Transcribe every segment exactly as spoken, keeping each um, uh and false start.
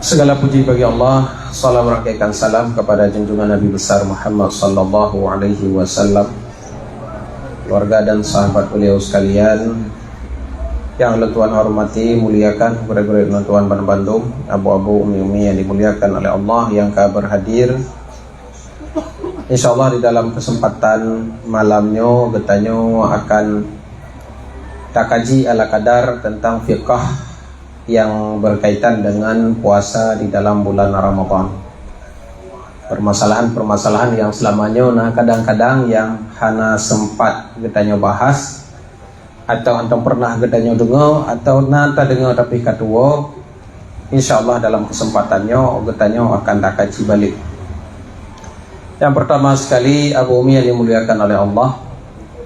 Segala puji bagi Allah, salawat dan salam kepada junjungan Nabi besar Muhammad sallallahu alaihi wasallam, keluarga dan sahabat beliau sekalian yang lôn tuan hormati, muliakan, gurée-gurée lôn tuan bandum, abu-abu, umi-umi yang dimuliakan oleh Allah yang ka berhadir. Insyaallah di dalam kesempatan malam nyoe geutanyoe akan takaji ala kadar tentang fiqah yang berkaitan dengan puasa di dalam bulan Ramadan. Permasalahan-permasalahan yang selama nyoe na kadang-kadang yang hana sempat geutanyoe bahas, atau hantom pernah geutanyoe deungoe, atau na tadeungoe tapi ka tuwoe, insyaallah dalam kesempatan nyoe geutanyoe akan takaji balik. Yang pertama sekali, abu umi yang dimuliakan oleh Allah,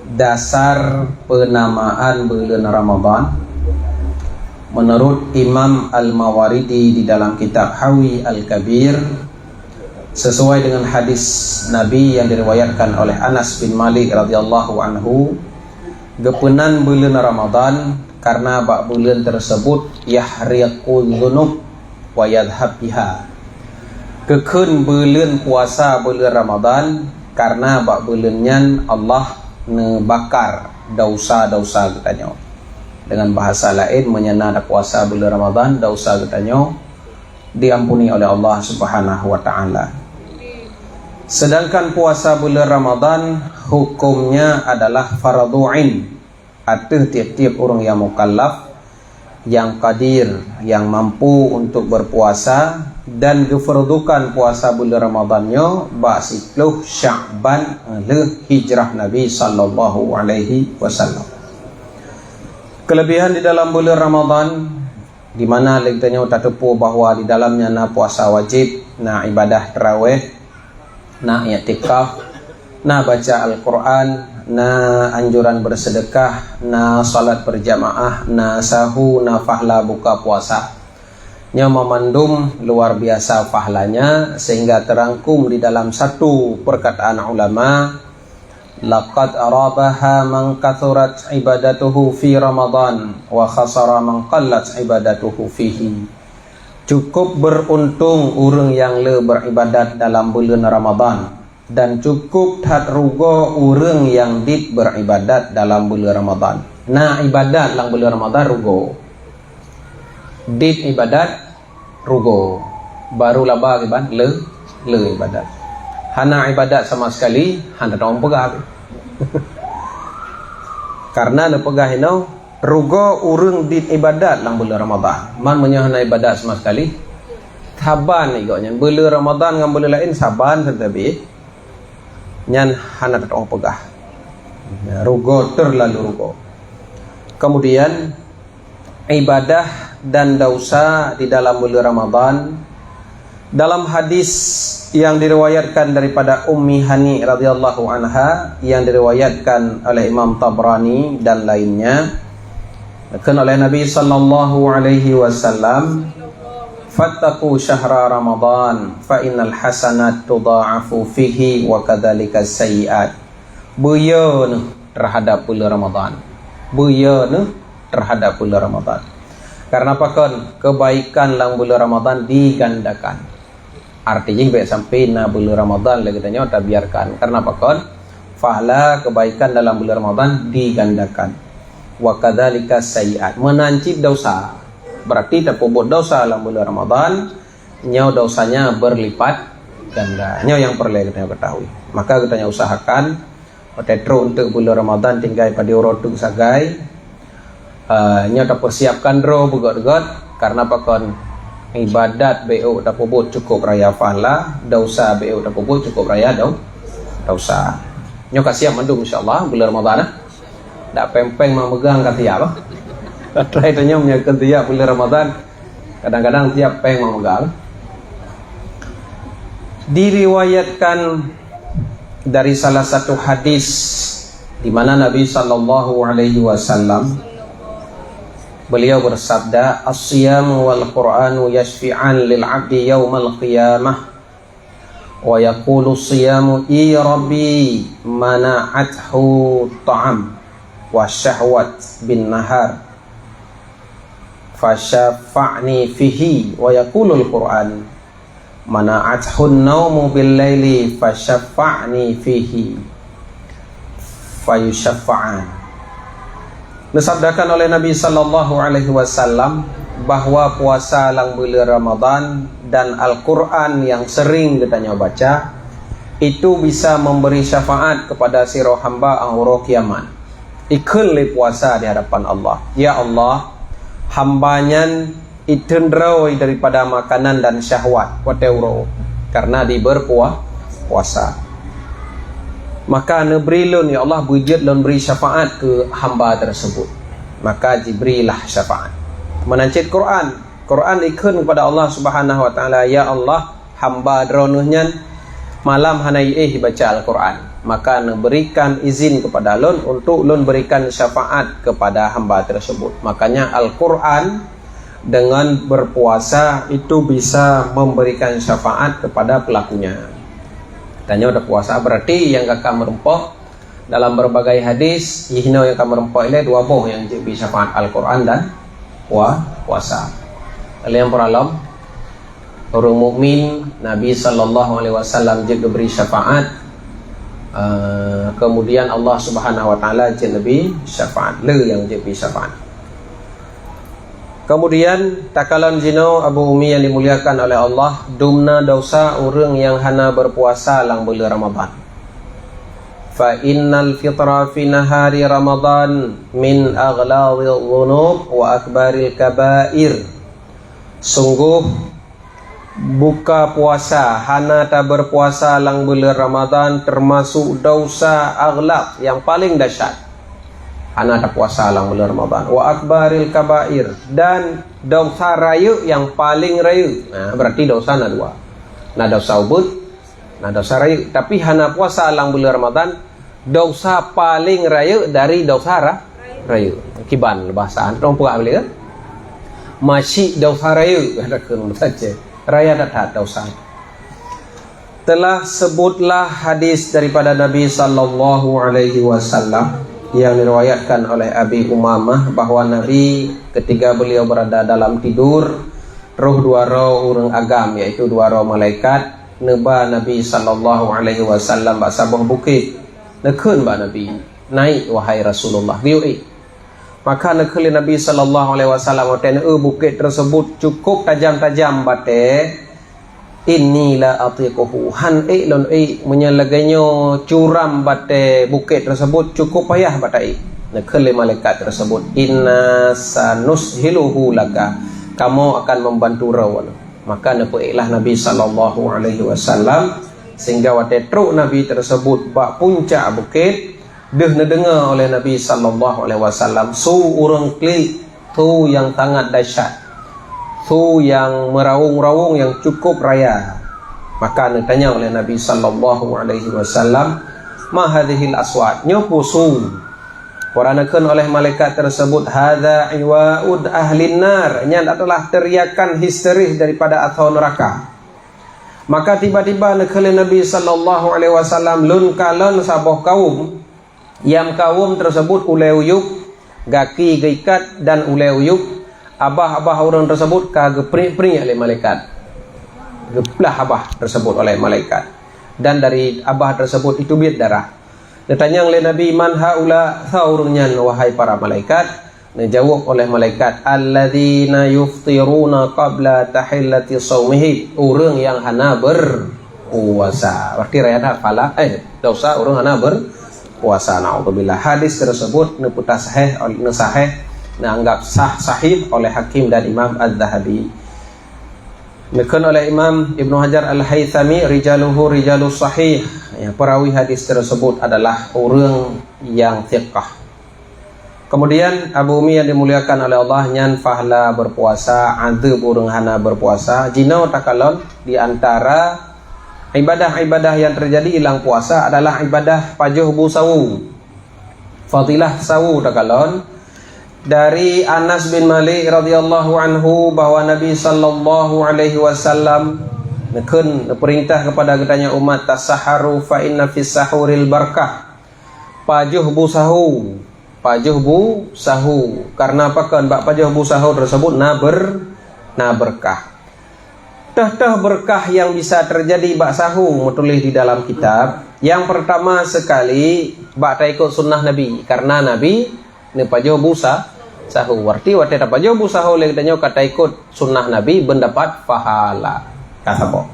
dasar penamaan buleuen Ramadan, menurut Imam Al-Mawardi di dalam kitab Hawi Al-Kabir, sesuai dengan hadis Nabi yang diriwayatkan oleh Anas bin Malik radhiyallahu anhu, geupeunan buleuen Ramadan karena bak buleuen tersebut yahriqu dzunub wa yadhhab biha. Geukheun buleuen puasa buleuen Ramadan karena bak buleuen nyan Allah neubakar desya-desya geutanyoe. Dengan bahasa laén, meunyoe na tapuasa buleuen Ramadan, desya geutanyoe diampuni oleh Allah Subhanahu wa Ta'ala. Sedangkan puasa buleuen Ramadan hukumnya adalah fardhu ain ateueh tiep-tiep ureuëng yang mukallaf, yang qadir, yang mampu untuk berpuasa, dan geufardukan puasa buleuen Ramadan nyoe bak siplôh Sya'ban lheueh hijrah Nabi sallallahu alaihi wasallam. Kelebihan di dalam buleuen Ramadan, di mana lé geutanyoe tateupeue bahwa di dalamnya na puasa wajib, na ibadah tarawih, na iktikaf, na baca Al-Quran, na anjuran bersedekah, na salat berjamaah, na sahu, na fahla buka puasa. Nyoe mamandum luar biasa fahlanya, sehingga terangkum di dalam satu perkataan ulama, "Laqad rabaha man kathurat ibadatuhu fi Ramadan, wa khasara man qallat ibadatuhu fihi." Cukup beruntung ureuëng nyang le beribadat dalam buleuen Ramadan, dan cukup that rugoe ureuëng nyang dit beribadat dalam buleuen Ramadan. Na ibadat lam buleuen Ramadan rugoe. Dit ibadat rugoe. Baru laba kiban le, le ibadat. Hana ibadat sama sekali, hana teupeugah. Karena neupeugah inoe, rugoe ureuëng dit ibadat lam buleuen Ramadan. Man meunyoe hana ibadat sama sekali, saban igoe nyan. Buleuen Ramadan ngon buleuen laén saban seutabi, nyan hana teupeugah. Rugoe, terlalu rugoe. Kemudian, ibadah dan desya di dalam buleuen Ramadan. Dalam hadis yang diriwayatkan daripada Ummi Hani radhiyallahu anha, yang diriwayatkan oleh Imam Tabrani dan lainnya, dikheun oleh Nabi sallallahu alaihi wasallam, "Fattaqu syahra Ramadan, fa innal hasanat tudha'afu fihi wa kadzalika sayyi'at." Beuyo neuh terhadap buleuen Ramadan. Beuyo neuh terhadap buleuen Ramadan. Karena pakon? Kebaikan lam buleuen Ramadan digandakan. Arti jih, bék sampai na buleuen Ramadan lé geutanyoe tabiarkan. Karena pakon? Pahala kebaikan dalam buleuen Ramadan digandakan. Wa kadzalika sayyi'at. Meunan cit desya. Berarti tapeubuet desya lam buleuen Ramadan, nyoe desyanya berlipat ganda. Nyoe nyang peureulée geutanyoe ketahui. Maka geutanyoe usahakan, watée trok eunteuk buleuen Ramadan tinggai padum uroe teuk sagai, eh, nyoe tapeusiapkan droe beugét-gét, karena pakon? Ibadat bék tapeubuet cukup raya pahala, desya bék tapeubuet cukup raya dau-, desya. Nyoe ka siap mandum, insya Allah, buleuen Ramadan, eh. Dak péng-péng meugah ka siap, eh. Teurai tanyong nyang ka siap buleuen Ramadan, kadang-kadang siap péng meugah. Diriwayatkan dari salah satu hadis di mana Nabi sallallahu alaihi wasallam, beliau bersabda, "As-siyamu wal Qur'anu yashfi'an lil 'abdi yaumal qiyamah, wa yaqulu siyamu, 'I Rabbi, mana'athu ta'am wa syahwat bin nahar, fasyaffa'ni fihi, wa yaqulul Qur'an, mana'athun naumu bil laili fasyaffa'ni fihi, fayusyaffa'an. Disabdakan oleh Nabi sallallahu alaihi wasallam bahwa puasa lam buleuen Ramadan dan Al-Quran yang sering geutanyoe baca, itu bisa memberi syafaat kepada sidroe hamba 'an uroe kiamat. Ikheun lé puasa di hadapan Allah, "Ya Allah, hamba nyan iteun droe daripada makanan dan syahwat watée uroe, karena jiberpua-, puasa. Maka neubri lôn, ya Allah, beujeuet lôn bri syafaat keu hamba tersebut." Maka jiberilah syafaat. Meunan cit Quran. Quran ikheun kepada Allah Subhanahu wa Taala, "Ya Allah, hamba droeneuh nyan malam hana jiéh baca Al-Quran, maka neuberikan izin kepada lôn untuk lôn berikan syafaat kepada hamba tersebut." Makanya Al-Quran dengan berpuasa itu bisa memberikan syafaat kepada pelakunya. Tanyoe ada puasa, berarti nyang ka meureumpok dalam berbagai hadis, jinoe nyang ka meureumpok ilée dua boh nyang jeuet bri syafaat, Al-Quran dan pua-, puasa. Kalian peuralom, ureuëng mukmin, Nabi sallallahu alaihi wasallam jeuet geubri syafaat, eh, kemudian Allah Subhanahu wa Taala jeuet neubri syafaat, le nyang jeuet bri syafaat. Kemudian, takalon jinoe Abu Umi yang dimuliakan oleh Allah, dumna dosa ureuëng nyang hana berpuasa lam buleuen Ramadan. Fa innal fitra fi nahari Ramadan min aghladhil dhunub wa akbaril kabair. Sungguh buka puasa, hana taberpuasa lam buleuen Ramadan, termasuk dosa aghlad yang paling dahsyat. Hana tapuasa lam buleuen Ramadan. Wa akbaril kabair, dan dosa rayeuk yang paling rayeuk. Nah, berarti dosa na dua. Na dosa ubeut, na dosa rayeuk. Tapi hana puasa lam buleuen Ramadan, dosa paling rayeuk dari dosa ra-, rayeuk. Kiban bahasa, orang peugah boleh kan? Masih dosa rayeuk, kata keu bahasa Aceh. Raya that-that dosa. Telah sebutlah hadis daripada Nabi sallallahu alaihi wasallam yang diriwayatkan oleh Abi Umamah, bahwa Nabi, ketika beliau berada dalam tidur, roh dua droe ureuëng agam, yaitu dua droe malaikat, neuba Nabi sallallahu alaihi wasallam bak saboh bukét. Neukheun bak Nabi, "Naik, wahai Rasulullah, geuyue ék." Maka neukheun lé Nabi sallallahu alaihi wasallam, watée neueu bukét tersebut cukup tajam-tajam batée, "Inni la atiquhu, han ék lôn ék, meunyoe lagée nyoe curam batée bukét tersebut, cukup payah bak taék." Neukheun lé malaikat tersebut, "Inna sanushiluhu laka, kamoe akan membantu droe." Maka neupeuéklah Nabi sallallahu alaihi wasallam, sehingga watée trok Nabi tersebut bak puncak bukét, deuh neudeungoe oleh Nabi sallallahu alaihi wasallam su ureuëng klik, su nyang sangat dahsyat, su nyang meurawong-rawong nyang cukup raya. Maka neutanyong oleh Nabi sallallahu alaihi wasallam, "Ma hadzihil aswat? Nyoe peue su?" Peue neukheun oleh malaikat tersebut, "Hadza iwa'ud ahlin nar, nyan adalah teriakan histeris daripada asoe neuraka." Maka tiba-tiba neukheun lé Nabi sallallahu alaihi wasallam, "Lôn kalon saboh kawöm, nyang kawöm tersebut ulée uyueb, gaki geuikat dan ulée uyueb, abah-abah ureuëng tersebut ka geupriek-priek lé malaikat." Geuplah abah tersebut oleh malaikat, dan dari abah tersebut itu biet darah. Neutanyong lé Nabi, "Man haula, soe ureuëng nyan, wahai para malaikat?" Neujaweueb oleh malaikat, "Alladzina yuftiruna qabla tahillati shaumihim," ureuëng nyang hana berpuasa. Berarti raya that phala, eh, dosa ureuëng hana berpuasa. Naudzubillah. Hadis tersebut neupeutasahih, neusahih, neuanggap sah, sahih oleh Hakim dan Imam Az-Zahabi. Neukheun oleh Imam Ibnu Hajar Al-Haythami, "Rijaluhu rijalus sahih." Ya, perawi hadis tersebut adalah ureuëng yang thiqah. Kemudian, Abu Umi yang dimuliakan oleh Allah, nyan pahla berpuasa, adeueb ureuëng hana berpuasa. Jinoe takalon, di antara ibadah-ibadah yang terjadi ilang puasa adalah ibadah pajoh bu sawu. Fadilah sawu takalon, dari Anas bin Malik radhiyallahu anhu bahwa Nabi sallallahu alaihi wasallam neukheun, neupeurintah kepada geutanyoe umat, "Tasaharu fa inna fis sahuril barakah." Pajoh bu sahu, pajoh bu sahu. Karena pakon bak pajoh bu sahu tersebut na ber-, na berkah. Teuh-teuh berkah yang bisa terjadi bak sahu meutuléh di dalam kitab. Yang pertama sekali, bak taikot sunnah Nabi. Karena Nabi neupajoh bu sa-, sahu. Arti watée tapajoh bu sahu lé geutanyoe ka taikot sunnah Nabi, beudapat pahala. Ka saboh.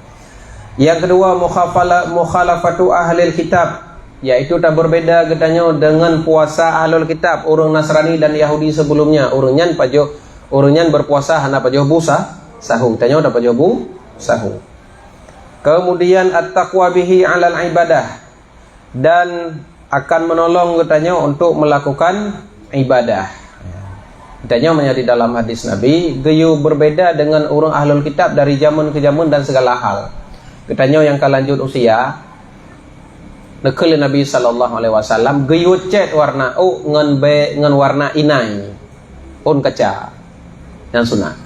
Yang kedua, mukhafala-, mukhalafatu ahlil kitab, yaitu taberbeda geutanyoe dengan puasa ahlul kitab, ureuëng Nasrani dan Yahudi sebelumnya. Ureuëng nyan pajoh, ureuëng nyan berpuasa hana pajoh bu sa-, sahu. Geutanyoe tapajoh bu sahu. Kemudian at-taqwa bihi alal ibadah, dan akan menolong geutanyoe untuk melakukan ibadah. Geutanyoe meunyoe di dalam hadis Nabi, geuyue berbeda dengan ureuëng ahlul kitab dari zaman ke zaman dan segala hal. Geutanyoe nyang ka lanjut usia, neukheun lé Nabi sallallahu alaihi wasallam, geuyue cét warna ôk ngon bée ngon warna inai, ôn kaca. Nyan sunat.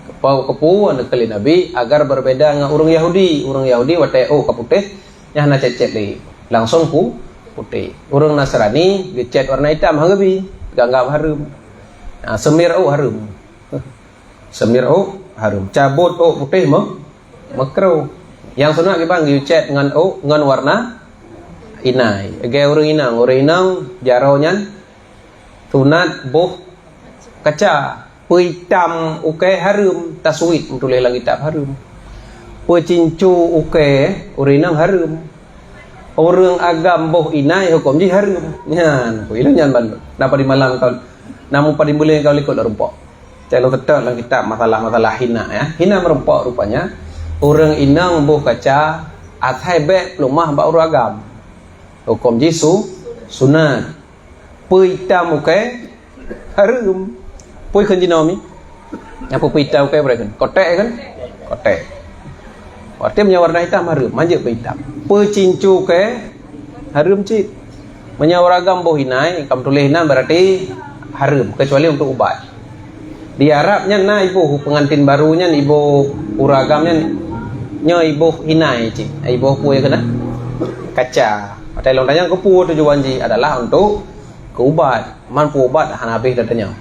Keupeue, keupeue neukheun lé Nabi agar berbeda ngon ureuëng Yahudi. Ureuëng Yahudi watée ôk ka putéh, nyan hana cét-cét lé, langsung pu-, putéh. Ureuëng Nasrani geucét warna itam, han geubi, geuanggab hareuem. Ha, seumir ôk hareuem. Seumir ôk hareuem. Cabot ôk putéh meuh, meukruh. Nyang sunat kiban geuyue cét ngon ôk ngon warna inai. Lagée ureuëng inong, ureuëng inong jaroe nyan sunat boh kaca. Peuitam ukée hareuem, taswid meutuléh lam kitab hareuem. Peucincu ukée ureuëng inong hareuem. Ureuëng agam boh inai huköm jih hareuem. Nyan, peue ilôn nyan bandum. Na padum malam kon, na padum buleuen kon likot rumpok. Cai lôn seutôt lam kitab masalah-masalah hina, ya. Hina meurumpok rupanya. Ureuëng inong boh kaca asai bék peuleumah bak ureuëng agam. Huköm jih su-, sunat. Peuitam ukée hareuem. Peue kheun jinoe mi? Nyang peue peuitam ukée peue kheun? Koték kan? Koték. Watée meunyoe warna itam hareuem, manjeuet peuitam. Peucincu ukée hareuem cit. Meunyoe ureuëng agam boh inai, ka meutuléh inan berarti hareuem, kecuali untuk ubat. Di Arab nyan na iboh pengantin baru nyan, iboh ureuëng agam nyan, nyoe iboh inai cit, iboh peue keunan? Kaca. Watée lôn tanyong keupeue tujuan jih, adalah untuk keu ubat. Man peue ubat hana habéh geutanyoe.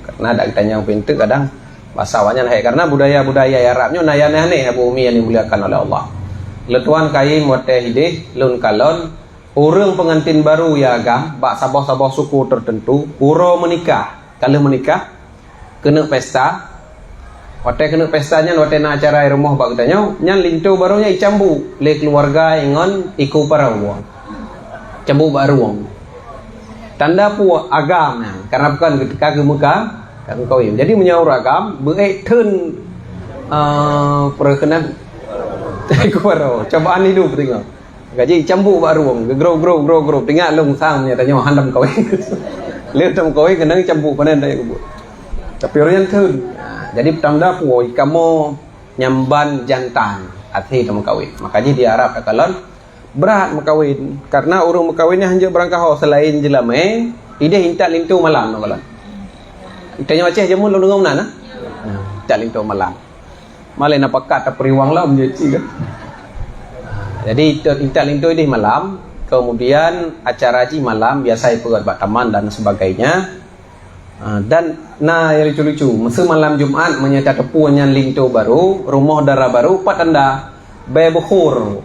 Karena dak geutanyoe pinteuk kadang basa awaknyan hai. Karena budaya-budaya Arab nyoe na nyang aneh-aneh, Abu Umi yang dimuliakan oleh Allah. Lôn tuan kayém watée hideh lôn kalon ureuëng pengantin baru ya agam bak saboh-saboh suku tertentu, uroe meunikah, ka lheueh meunikah, keuneuk pesta. Watée keuneuk pesta nyan, watée na acara i rumoh bak geutanyoe, nyan linto barô nyan icambu lé keuluwarga ngon iku para uwong. Cambu bak ruwong. Tanda peue agam nyan, karena bukan ketika geumeuka-, ka geumeukawen. Jadi meunyoe ureuëng agam, beuék theun, eh, peureukenan iku para uwong. Cobaan hidup tengok. Gaji cambuk bak ruwong, geugrob-grob, grob-grob. Ingat lôn sang nyan tanyoe han dam kawin. Lé dam kawin keunong cambuk panen daya kubur. Tapi ureuëng nyan theun. Ha, jadi peutanda puwoe kamoe nyamban jantan até teumeukawen. Maka jih di Arab takalon brat meukawen. Karena ureuëng meukawen nyan hanjeuet beurangkaho seulaén jeulamé, ideh intat linto malam takalon. Tanyoe Aceh jameun lôn deungoe meunan, ha? Ha, intat linto malam. Malée na pakat taperiwang lom je cit kan. Jadi, intat linto ideh malam, kemudian acara jih malam, biasa ipeugét bak taman dan sebagainya. Ah, dan na nyang lucu-lucu, meuseu malam Jumat, meunyoe tateupeue nyan linto barô, rumoh dara barô, pat tanda, bée bukhur.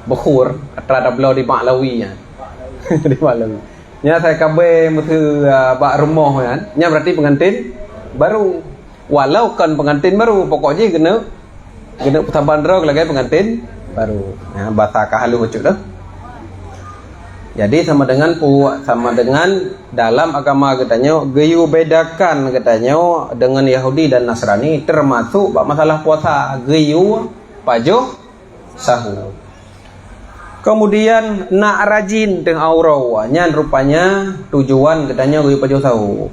Bukhur, atra tabloe di Mak Lawi nyan. Di Mak Lawi. Nyan asai ka bée meuseu, ah, bak rumoh nyan, nyan berarti pengantin barô. Walau kon pengantin barô, pokok jih keuneuk, keuneuk peusaban droe lagée pengantin barô. Ya, basa ka halus bacut dah. Jadi sama dengan pu-, sama dengan dalam agama geutanyoe geuyue bedakan geutanyoe dengan Yahudi dan Nasrani, termasuk bak masalah puasa, geuyue pajoh sahur. Kemudian nak rajin teuh uroe nyan rupanya tujuan geutanyoe geuyue pajoh sahur.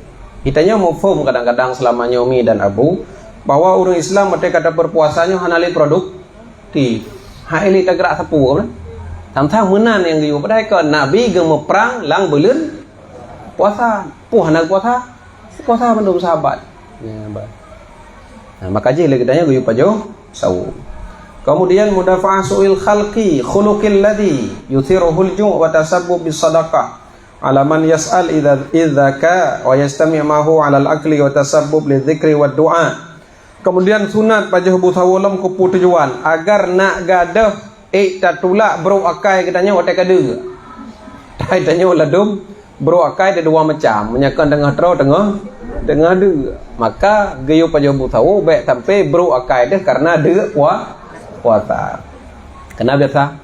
Geutanyoe muphom kadang-kadang selama nyoe Mi dan Abu bahwa ureuëng Islam watée ka tapeupuasa nyoe hana lé produktif. Hai lé tagrak sapeue kan? Tang-tang meunan nyang geuyue padahai kon Nabi geumeuprang lam buleuen puasa. Poh hana puasa? Puasa mandum sahabat. Ya, ba. Nah, maka jih lé geutanyoe geuyue pajoh sahur. Kemudian mudafa'ah su'il khalqi, khuluqil ladzi yuthiruhul ju' wa tasabbub bis sadaqah. Ala man yas'al idza, idza ka wa yastami' ma'ahu alal akli wa tasabbub li dzikri wa du'a. Kemudian sunat pajoh bu sawoe lom keu peue tujuan, agar nak gadôh ék tatulak brôk akai geutanyoe watée ka deuek. Tai tanyoe ladum brôk akai ada dua macam, meunyoe kon teungoh troe, teungoh, teungoh deuek. Maka geuyue pajoh bu sawoe bék sampai brôk akai deuh karena deuek pua-, puasa. Kena biasa.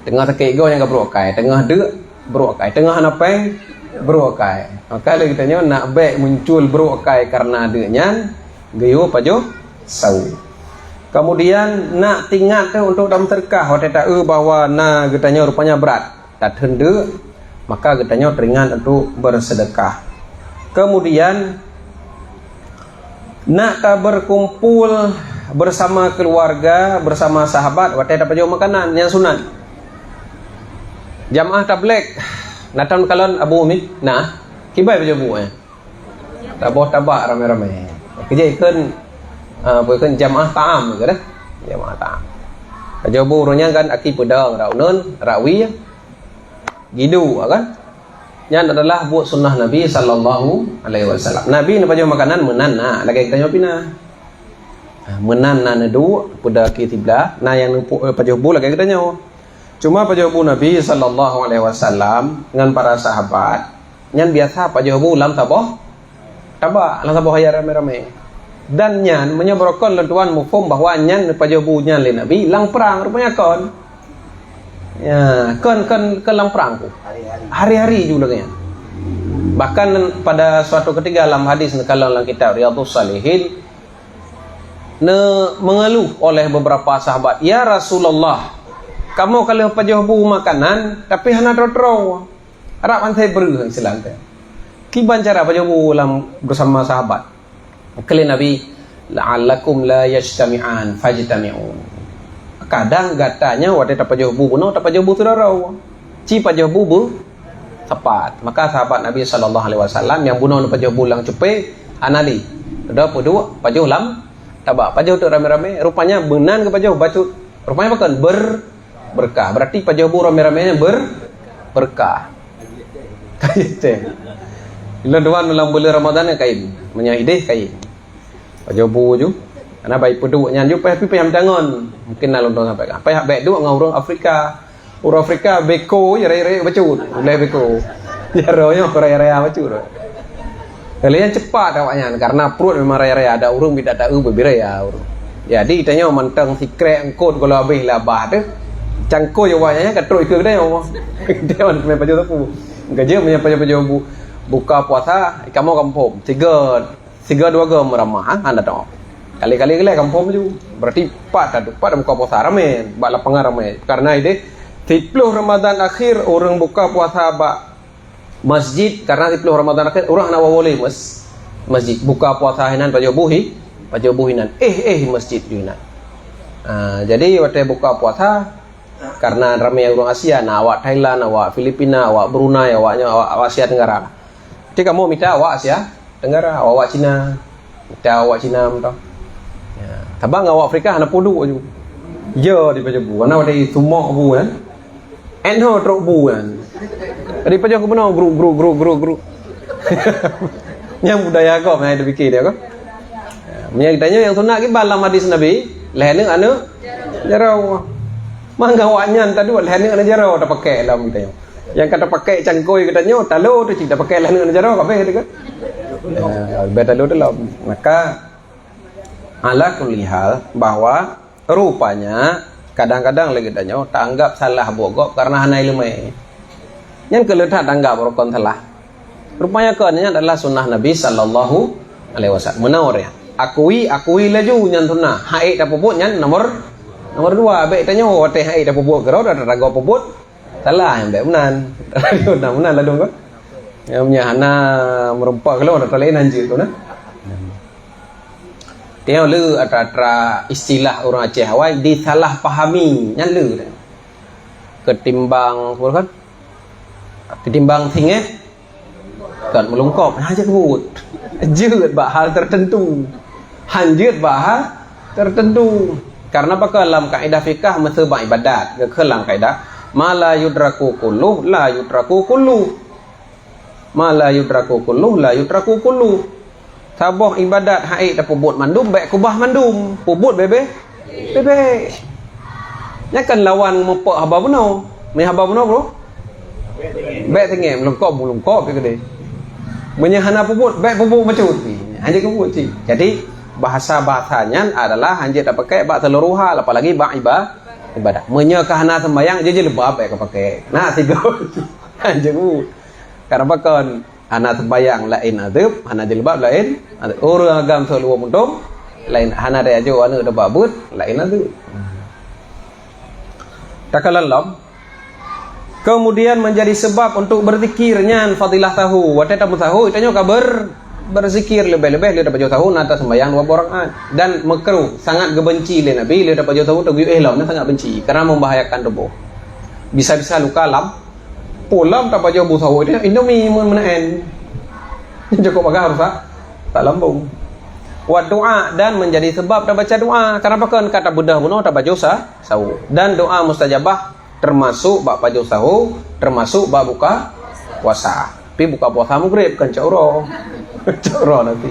Teungoh sakét goe nyang ka brôk akai, teungoh deuek brôk akai, teungoh hana péng brôk akai. Maka lé geutanyoe nak bék muncul brôk akai karena deuek nyan, geuyue pajoh sawoe. Kemudian nak tingat teuh untuk tameuseudeukah watée taeu bahwa na geutanyoe rupanya brat, tatheun deuek, maka geutanyoe teuingat untuk bersedekah. Kemudian nak taberkumpul bersama keluarga, bersama sahabat watée tapajoh makanan nyang sunat. Jamaah tablék, na tam kalon Abu Umi? Na. Kiban pajoh bu, eh? Taboh tabak ramé-ramé. Keujeuet ikheun, ah, bukan jamaah ta'am ke dah? Jamaah ta'am. Pajoh bu ureuëng nyan kan aki peudong, rak uneun, rak wie. Gidu, kan? Nyan adalah buet sunnah Nabi sallallahu alaihi wasallam. Nabi neupajoh makanan meunan na, lagée geutanyoe pih na. Ha, meunan na neuduek, peudaki siblah, na nyang neupu-, eh, pajoh bu lagée geutanyoe. Cuma pajoh bu Nabi sallallahu alaihi wasallam ngon para sahabat, nyan biasa pajoh bu lam saboh tabak, lam saboh ayat ramé-ramé. Dan nyan, meunyoe barokon lôn tuan muphom bahwa nyan pajoh bu nyan lé Nabi lam prang, rupanya kon. Ya, kon, kon, kon lam prang ku. Hari-hari ju lagée nyan. Bahkan pada suatu ketika lam hadis neukalon lam kitab Riyadhus Shalihin, ne-, mengeluh oleh beberapa sahabat, "Ya Rasulullah, kamoe ka lheueh pajoh bu makanan, tapi hana troe-troe. Rab han sai breuh silan teuh. Kiban cara pajoh bu lam bersama sahabat?" Kheun lé Nabi, "La'allakum la yajtami'an, fajtami'u." Kadang gata nyoe watée tapajoh bu bunoe, tapajoh bu sidroe. Ci pajoh bu beusapat. Maka sahabat Nabi sallallahu alaihi wasallam nyang bunoe neupajoh bu lam cupé hana lé. Dua peuduek pajoh lam tabak. Pajoh teuk ramé-ramé, rupanya meunan geupajoh bacut. Rupanya pakon? Ber-, berkah. Berarti pajoh bu ramé-ramé nyan ber-, berkah. Kain teng. Lôn tuan lam buleuen Ramadan nyan kain. Meunyoe ideh kain. Pajoh bu ju. Karena bai peuduek nyan ju payah pih payah meutangon. Mungkin na lôn tuan sampaikan. Payah bék duek ngon ureuëng Afrika. Ureuëng Afrika beko je rayeuk-rayeuk bacut. Ulée beko. Jaroe nyoe raya-raya bacut. Kalian cepat awaknyan karena pruet memang raya-raya. Ada ureuëng bit tak tahu beubiraya ureuëng. Jadi tanyoe mantong sikrek eungkot kalau habéh labah teuh. Cangkoi awaknyan ka trok ikeue geutanyoe. Dia main pajoh sapu. Gaji meunyoe pajoh-pajoh bu-, buka puasa, kamoe kampung. Tiga Siga dua go meuramah, ha, hana teu'oh. Kali-kali geulah kampung ju. Berarti pat dah, pat dah buka puasa ramé, bak lapangan ramé. Karena ideh, siploh Ramadan akhir ureuëng buka puasa bak masjid, karena siploh Ramadan akhir ureuëng hana woe-woe lé mas-, masjid. Buka puasa hinan pajoh bu hi, pajoh bu hinan. Eh, eh, masjid ju hinan. Ah, jadi watée buka puasa, karena ramé ureuëng Asia, na awak Thailand, awak Filipina, awak Brunei, awaknya awak, awak Asia Tenggara. Jadi kamoe mita awak Asia Tenggara, awak-awak Cina. Mita awak Cina mantong. Ya, tabang awak Afrika hana peuduek ju. Ya, di pajoh bu. Karena ada sumok bu kan. Enho trok bu kan. Jadi pajoh keubunoe gru, gru, gru, gru, gru. Nyang budaya kau, nyang dipikir dia kau. Ya, meunyo geutanyoe nyang sunat kiban lam hadis Nabi, lhée neuk aneuk jaroe. Mangga awaknyan taduek lhée neuk aneuk jaroe tapakai lam geutanyoe. Nyang ka tapakai cangkoi geutanyoe, talo tu cit tapakai lhée neuk aneuk jaroe, kabeh teuka. Ya, beh talo dalam. Maka, ala kulli hal, bahwa rupanya kadang-kadang lagée tanyoe taanggap salah buet gob karena hana iéleumé. Nyan keuh le that taanggap rukon salah. Rupanya kon nyan adalah sunnah Nabi sallallahu alaihi wasallam. Meunan ya. Akui, akui laju nyan sunnah. Hak ék tapeubuet nyan nomor, nomor dua. Bék tanyoe watée hak ék tapeubuet keudroe, dah tatagoe peubuet. Salah nyang bék meunan. Meunan, meunan ladum kan? Nyang meunyo hana meureumpok keulong, atra laén hanjeuet tu nah. Tengok le atra-atra istilah ureuëng Aceh awai disalah pahami. Nyan le. Ketimbang, apa kan? Ketimbang singét, Kon meulungkop, nah, jeuet buet. Jeuet bak hal tertentu. Han jeuet bak hal tertentu. Karena pakon lam kaedah fikah meuseubang ibadat, geukheun lam kaedah, "Ma la yudraku kulluh, la yutraku kulluh." Ma la yudraku kulluh, la yutraku kulluh. Saboh ibadat han ék tapeubuet mandum, bék keubah mandum. Peubuet bébé, bébé. Nyan kan lawan meupok haba bunoe. Meuhaba bunoe, bro. Bék teungét, meulungkop, meulungkop je keudéh. Meunyoe hana peubuet, bék peubuet bacut. Hana peubuet cit. Jadi, bahasa-bahasa nyan adalah hanjeuet tapakai bak seuluruh hal, apalagi bak iba-, ibadat. Meunyoe ka hana seumayang, jeuet jilbab bék kapakai. Na sigoe. Hanjeuet bu. Karena pakon? Hana seumayang laén azeueb, hana jilbab laén azeueb. Ureuëng agam seuleubah mudom laén, hana daya jok aneuëk teuba beuet laén azeueb. Takalon lom. Kemudian menjadi sebab untuk berzikir nyan fadilah sahu. Watée tameusahu, tanyoe ka ber-, berzikir leubeh-leubeh lé tapajoh sahu na taseumbayang dua boh rakaat. Dan makruh, sangat geubenci lé Nabi lé tapajoh sahu tageuyue éh lom, nyan sangat benci karena membahayakan tuboh. Bisa-bisa luka lam, pulang tapajoh bu sahu, Indomie mun meunaén. Cukup bagah rusak, tak lambung. Wa doa dan menjadi sebab tabaca doa. Karena pakon ka tabeudoh bunoe tapajoh sa-, sahu. Dan doa mustajabah termasuk bak pajoh sahu, termasuk bak buka puasa. Tapi buka puasa maghrib, bukan cak uroe. Cak uroe nanti.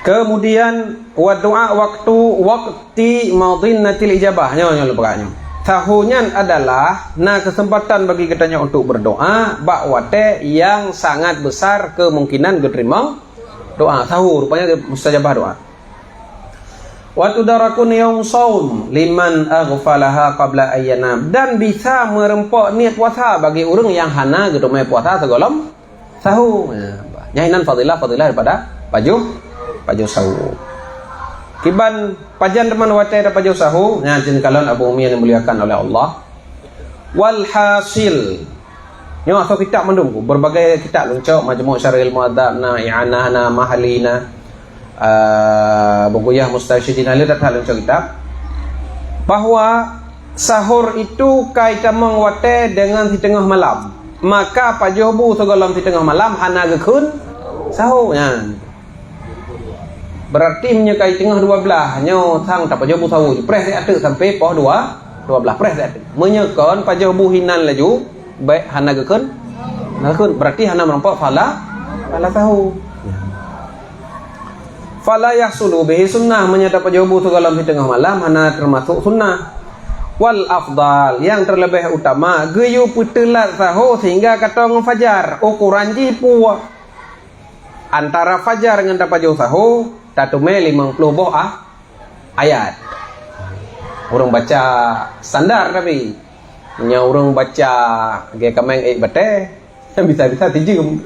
Kemudian, wa doa waktu, wakti madinnatil ijabah. Nyoe, nyoe, lupa nyoe. Sahu nyan adalah na kesempatan bagi geutanyoe untuk berdoa bak watée yang sangat besar kemungkinan geuteurimong doa. Sahu rupanya mustajabah doa. Wa tudarakun yaum saum liman aghfalaha qabla ayyanam. Dan bisa meureumpok niet puasa bagi ureuëng nyang hana geuteumé puasa sigohlom sahu. Nyan inan fadilah-fadilah daripada pajoh, pajoh sahu. Kiban pajan teuma watée tapajoh sahu, nyan cen kalon Abu Umi yang dimuliakan oleh Allah. Walhasil, nyoe asoe kitab mandum, berbagai kitab leuncok, Majmu' Syarhil Muhadzab na, I'anah na, Mahalli na, uh, Bughayyah Mustarsyidin na, le that-that leuncok kitab, bahwa sahur itu kai tamong watée deungon siteungoh malam. Maka pajoh bu sigohlom siteungoh malam hana geukheun sahur nyan. Berarti meunyoe kai teungoh dua blaih, nyoe sang tapajoh bu sahu, preh siat teuk sampai poh dua, dua blaih preh siat teuk. Meunyoe kon pajoh bu hinan laju, bék hana geukheun, hana geukheun, berarti hana meureumpok fala, fala sahu. Fala yahsulu bihi sunnah, meunyoe tapajoh bu sigohlom siteungoh malam, hana teumasok sunnah. Wal afdal, nyang teuleubeh utama, geuyue peuteulat sahu sehingga ka tô ngon fajar, ukoran jih peue. Antara fajar ngon tapajoh sahu, tateumé limong ploh boh a-, ayat. Ureuëng baca standar tapi. Nyoe ureuëng baca lagée kaméng ék batée, bisa-bisa sijeuem.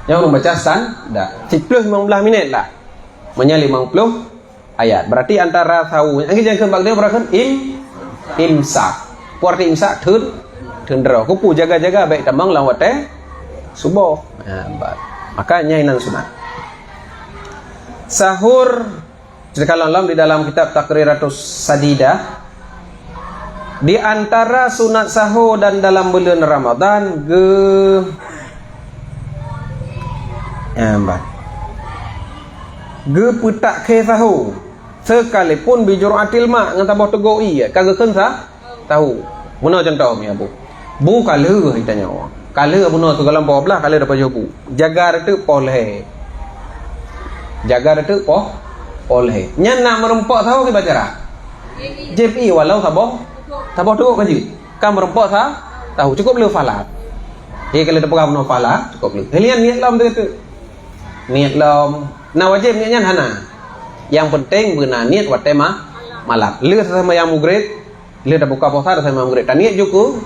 Nyoe ureuëng baca standar. Siplôh limong blaih minét lah. Meunyoe limong ploh ayat. Berarti antara sahu, nyang jangan keu bak dia berakan im-, imsak. Peue arti imsak? Theun, theun droe. Keupeue jaga-jaga bék tamong lam watée suboh. Ha, ba-, maka nyan inan sunat. Sahur, citakalon lom di dalam kitab Taqriratus Sadidah, di antara sunat sahur dan dalam buleuen Ramadhan ge-, ha, ba-, geupeutak khé sahur. Sekalipun bijur'atil ma, ngon saboh teugok ié, ka geukheun sa-, sahu. Meunoe cuntoh, mi Abu. Bu ka lheueh geutanyoe. Ka lheueh bunoe sigohlom poh blaih, ka lheueh tapajoh bu. Jaga teuk poh lhée. Jaga teuk poh, poh lhée. Nyan na meureumpok sahu kiban cara? Jieb ié walau saboh, saboh teugok ka jeuet. Ka meureumpok sa-, sahu, cukup le fala. Jadi ka lheueh tapeugah bunoe fala, cukup le. Hilian niet lom teuk. Niet lom. Na wajéb niet nyan hana. Nyang penting beuna niet watée ma-, malam. Le seumayang maghrib, le tabuka puasa seumayang maghrib. Taniet ju keu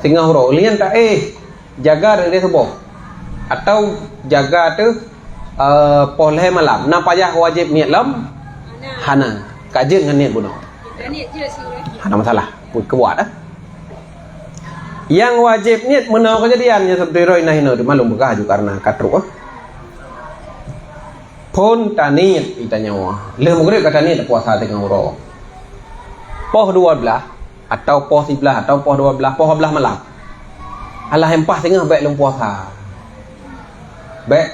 singoh uroe. Lian ta éh jaga dari suboh. Atau jaga teuh, eh, poh lhée malam. Na payah wajéb niet lom? Hana. Ka jeuet ngon niet bunoe. Hana masalah. Pun kuat, eh. Nyang wajéb niet meunoe keujadian nyang seperti roh inah inoe di malum beugah ju karena ka trok, eh. Phon taniet geutanyoe. Lheueh maghrib ka taniet puasa teungoh uroe. Poh dua blaih atau poh siblaih atau poh dua blaih, poh dua blaih malam. Alah empah teungoh bék lôn puasa. Bék,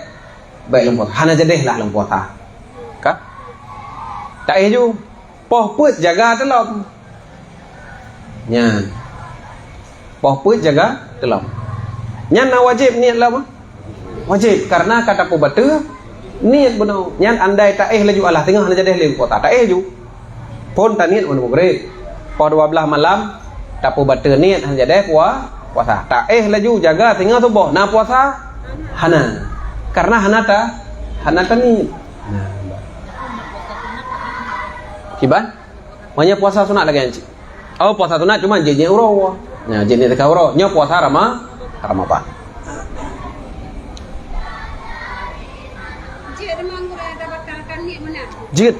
bék lôn puasa. Hana jadeh lah lôn puasa. Ka? Ta éh ju. Poh peuet jaga teulom. Nyan. Poh peuet jaga teulom. Nyan na wajéb niet lom. Wajéb, karena ka tapeubateue niet bunoe. Nyan andai taéh laju alah teungoh hana jadeh lé puasa, taéh laju. Phon taniet meunyoe maghrib. Poh dua belas malam, tapeubateue niet hana jadeh pua-, puasa. Taéh laju jaga singoh suboh. Na puasa? Hana. Karena hana ta-, hana taniet. Nah. Kiban? Maknanya puasa sunat lagée nyan cit. Oh, puasa sunat cuma jih niet uroe. Nah, jih niet teuka uroe. Nyoe puasa Rama-, Ramadan. Jeuet.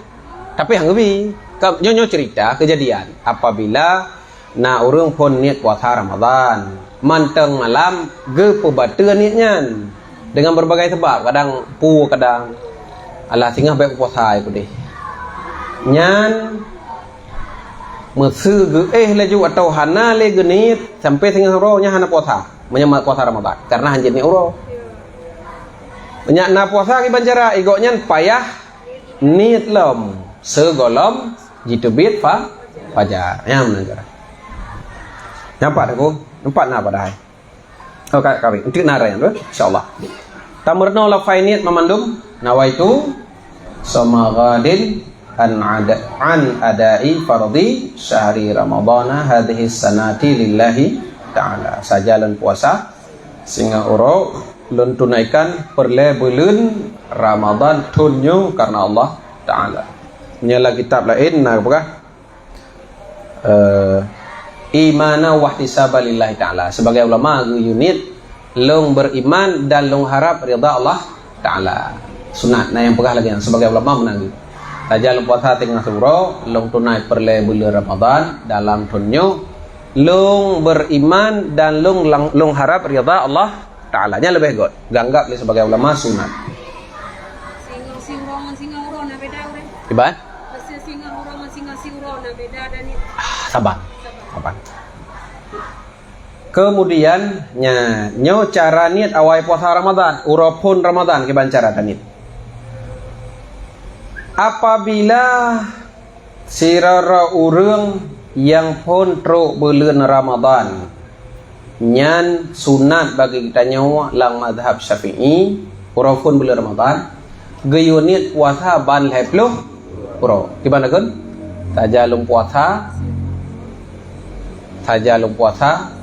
Tapi hang geubri. Ka, nyoe, nyoe cerita kejadian. Apabila na ureuëng phon niet puasa Ramadan, mantong malam geupeubateue niet nyan dengan berbagai sebab. Kadang pu, kadang alah singoh bék puasa ai keudeh. Nyan meuseu geuéh laju atau hana lé geuniet sampai singoh uroe nyan hana puasa. Meunyoe puasa Ramadan, karena hana niet uroe. Meunyoe na puasa kiban cara, igok nyan payah niet lom, sigohlom jiteubiet fa-, fajar. Nyan meunan cara. Nampak tak, Ku? Nampak na padahai? Oh, ka-, kawin. Untuk na raya tu, insya-Allah. Tameurunoe lafai niet meumandum, nawaitu shauma ghadin an ada-, an adai fardhi syahri ramadhana hadhihi sanati lillahi ta'ala. Saja lôn puasa singoh uroe, lôn tunaikan peureulée buleuen Ramadan thon nyoe karena Allah Ta'ala. Nyoe lam kitab laén na geupeugah, eh, imana wahtisaba lillahi ta'ala. Sebagai ulama geuyue niet, lôn beriman dan lôn harap ridha Allah Ta'ala. Sunat, na nyang peugah lagée nyan, sebagai ulama meunan geuh. Saja lôn puasa singoh uroe, lôn tunai peureulée buleuen Ramadan dalam thon nyoe, lôn beriman dan lôn lang-, lôn harap ridha Allah Ta'ala. Nyan leubeh göt. Geuanggap lé sebagai ulama sunat. Singoh siuroe ngon singoh uroe na beda ureuëng. Iban? Maksud singoh uroe ngon singoh siuroe na beda dan ni. Ah, saban. Saban. Kemudian, nya, nyoe cara niet awai puasa Ramadan, uroe phon Ramadan kiban cara taniet. Apabila sidroe ureuëng nyang phon trok buleuen Ramadan, nyan sunat bagi geutanyoe lam mazhab Syafi'i, uroe phon buleuen Ramadan, geuyue niet puasa ban lhée ploh uroe. Kiban takheun? Saja lôn puasa, saja lôn puasa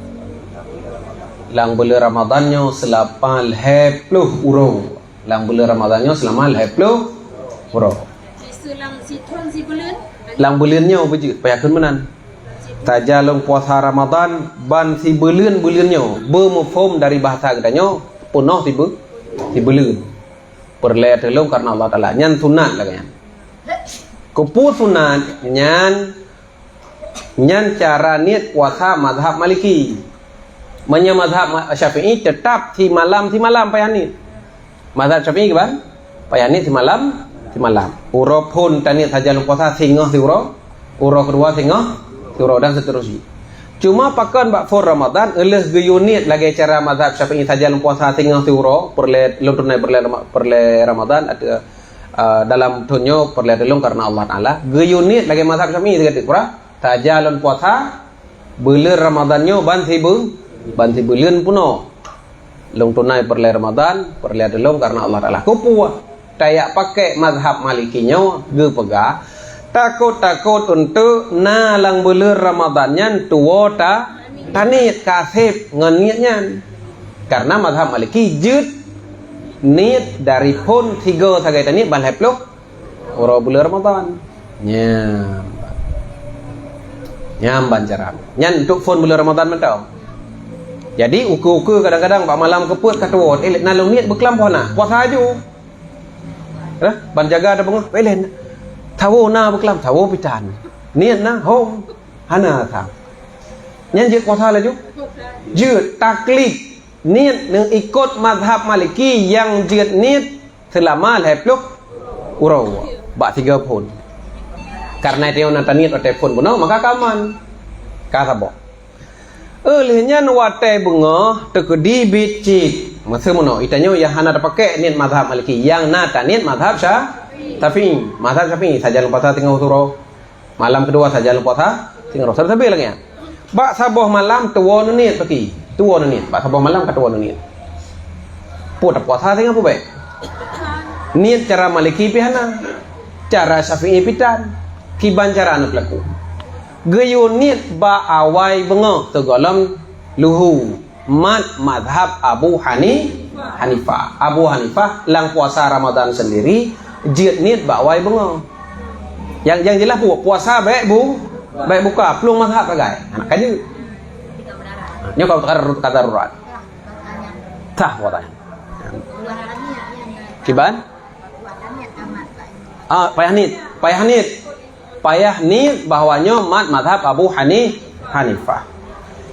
lam buleuen Ramadan nyoe seulama lhée ploh uroe. Lam buleuen Ramadan nyoe seulama lhée ploh uroe. Lam buleuen nyoe beujeuet, payah kheun meunan. Saja lôn puasa Ramadan ban sibuleuen-buleuen nyoe, beumuphom dari bahasa geutanyoe peunoh sibe-, sibuleuen. Peureulée ateueh lôn karena Allah Ta'ala. Nyan sunat lagée nyan. Keupeue sunat nyan? Nyan cara niet puasa mazhab Maliki. Meunyoe mazhab ma-, Syafi'i, teutap simalam-simalam payah niet. Mazhab Syafi'i kiban? Payah niet simalam-simalam. Uroe phon taniet saja lôn puasa singoh siuroe, uroe keudua singoh siuroe dan seterusnya. Cuma pakon bak phon Ramadan, lheueh geuyue niet lagée cara mazhab Syafi'i saja lôn puasa singoh siuroe, peureulée lôn tunai peureulée Rama-, peureulée Ramadan, atau, eh, dalam thon nyoe peureulée ateueh lôn karena Allah Ta'ala. Geuyue niet lagée mazhab Syafi'i sigoe teuk peugah. Saja lôn puasa buleuen Ramadan nyoe ban sibe-, ban sibuleuen peunoh. Lôn tunai peureulée Ramadan, peureulée ateueh lôn karena Allah Ta'ala. Keupeue? Tajak pakai mazhab Maliki nyoe geupeugah, takot-takot untuk na lam buleuen Ramadan nyan tuwoe ta-, taniet ka sép ngon niet nyan. Karena mazhab Maliki jeuet niet dari phon sigoe sagai taniet ban lhée ploh uroe buleuen Ramadan. Nyan. Nyan ban cara. Nyan untuk phon buleuen Ramadan mantong. Jadi, ukeue-ukeue kadang-kadang bak malam keupeuet ka tuwoe, eh, na lôn niet beuklam puasa na. Puasa aju. Eh, ban jaga ada beungoh, eh, lén. Tawoe na beuklam, tawoe pitan. Niet na, hom. Hana sa. Nyan jeuet puasa laju? Jeuet taklid. Niet neuikot mazhab Maliki nyang jeuet niet seulama lhée ploh uroe bak sigoe phon. Karena tanyoe na taniet watée phon bunoe, maka ka aman. Ka saboh. Lheueh nyan watée beungoh teukeudi biet cit. Meuseu meunoe, geutanyoe nyang hana tapakai niet mazhab Maliki, nyang na taniet mazhab Sya-, Syafi'i. Mazhab Syafi'i, saja lôn puasa singoh uroe. Malam keudua saja lôn puasa singoh uroe. Sabe-sabe lagée nyan. Bak saboh malam tuwoe niet paki. Tuwoe niet, bak saboh malam ka tuwoe niet. Peue tapuasa singoh peue bèk? Niet cara Maliki pih hana. Cara Syafi'i pih tan. Kiban cara aneuk peulaku. Geuyue niet bak awai beungoh sigohlom luhu. Mat mazhab Abu Hani-, Hanifah. Abu Hanifah lam puasa Ramadan sendiri jeuet niet bak awai beungoh. Nyang, nyang jeulaih pu-, puasa bèk bu-, bèk buka, plueng mazhab sagai. Hana ka jeuet. Nyoe ka, ka darurat. Sah puasa. Kiban? Ah, payah niet, payah niet. Payah niet bahwa nyoe mat mazhab Abu Hani-, Hanifah.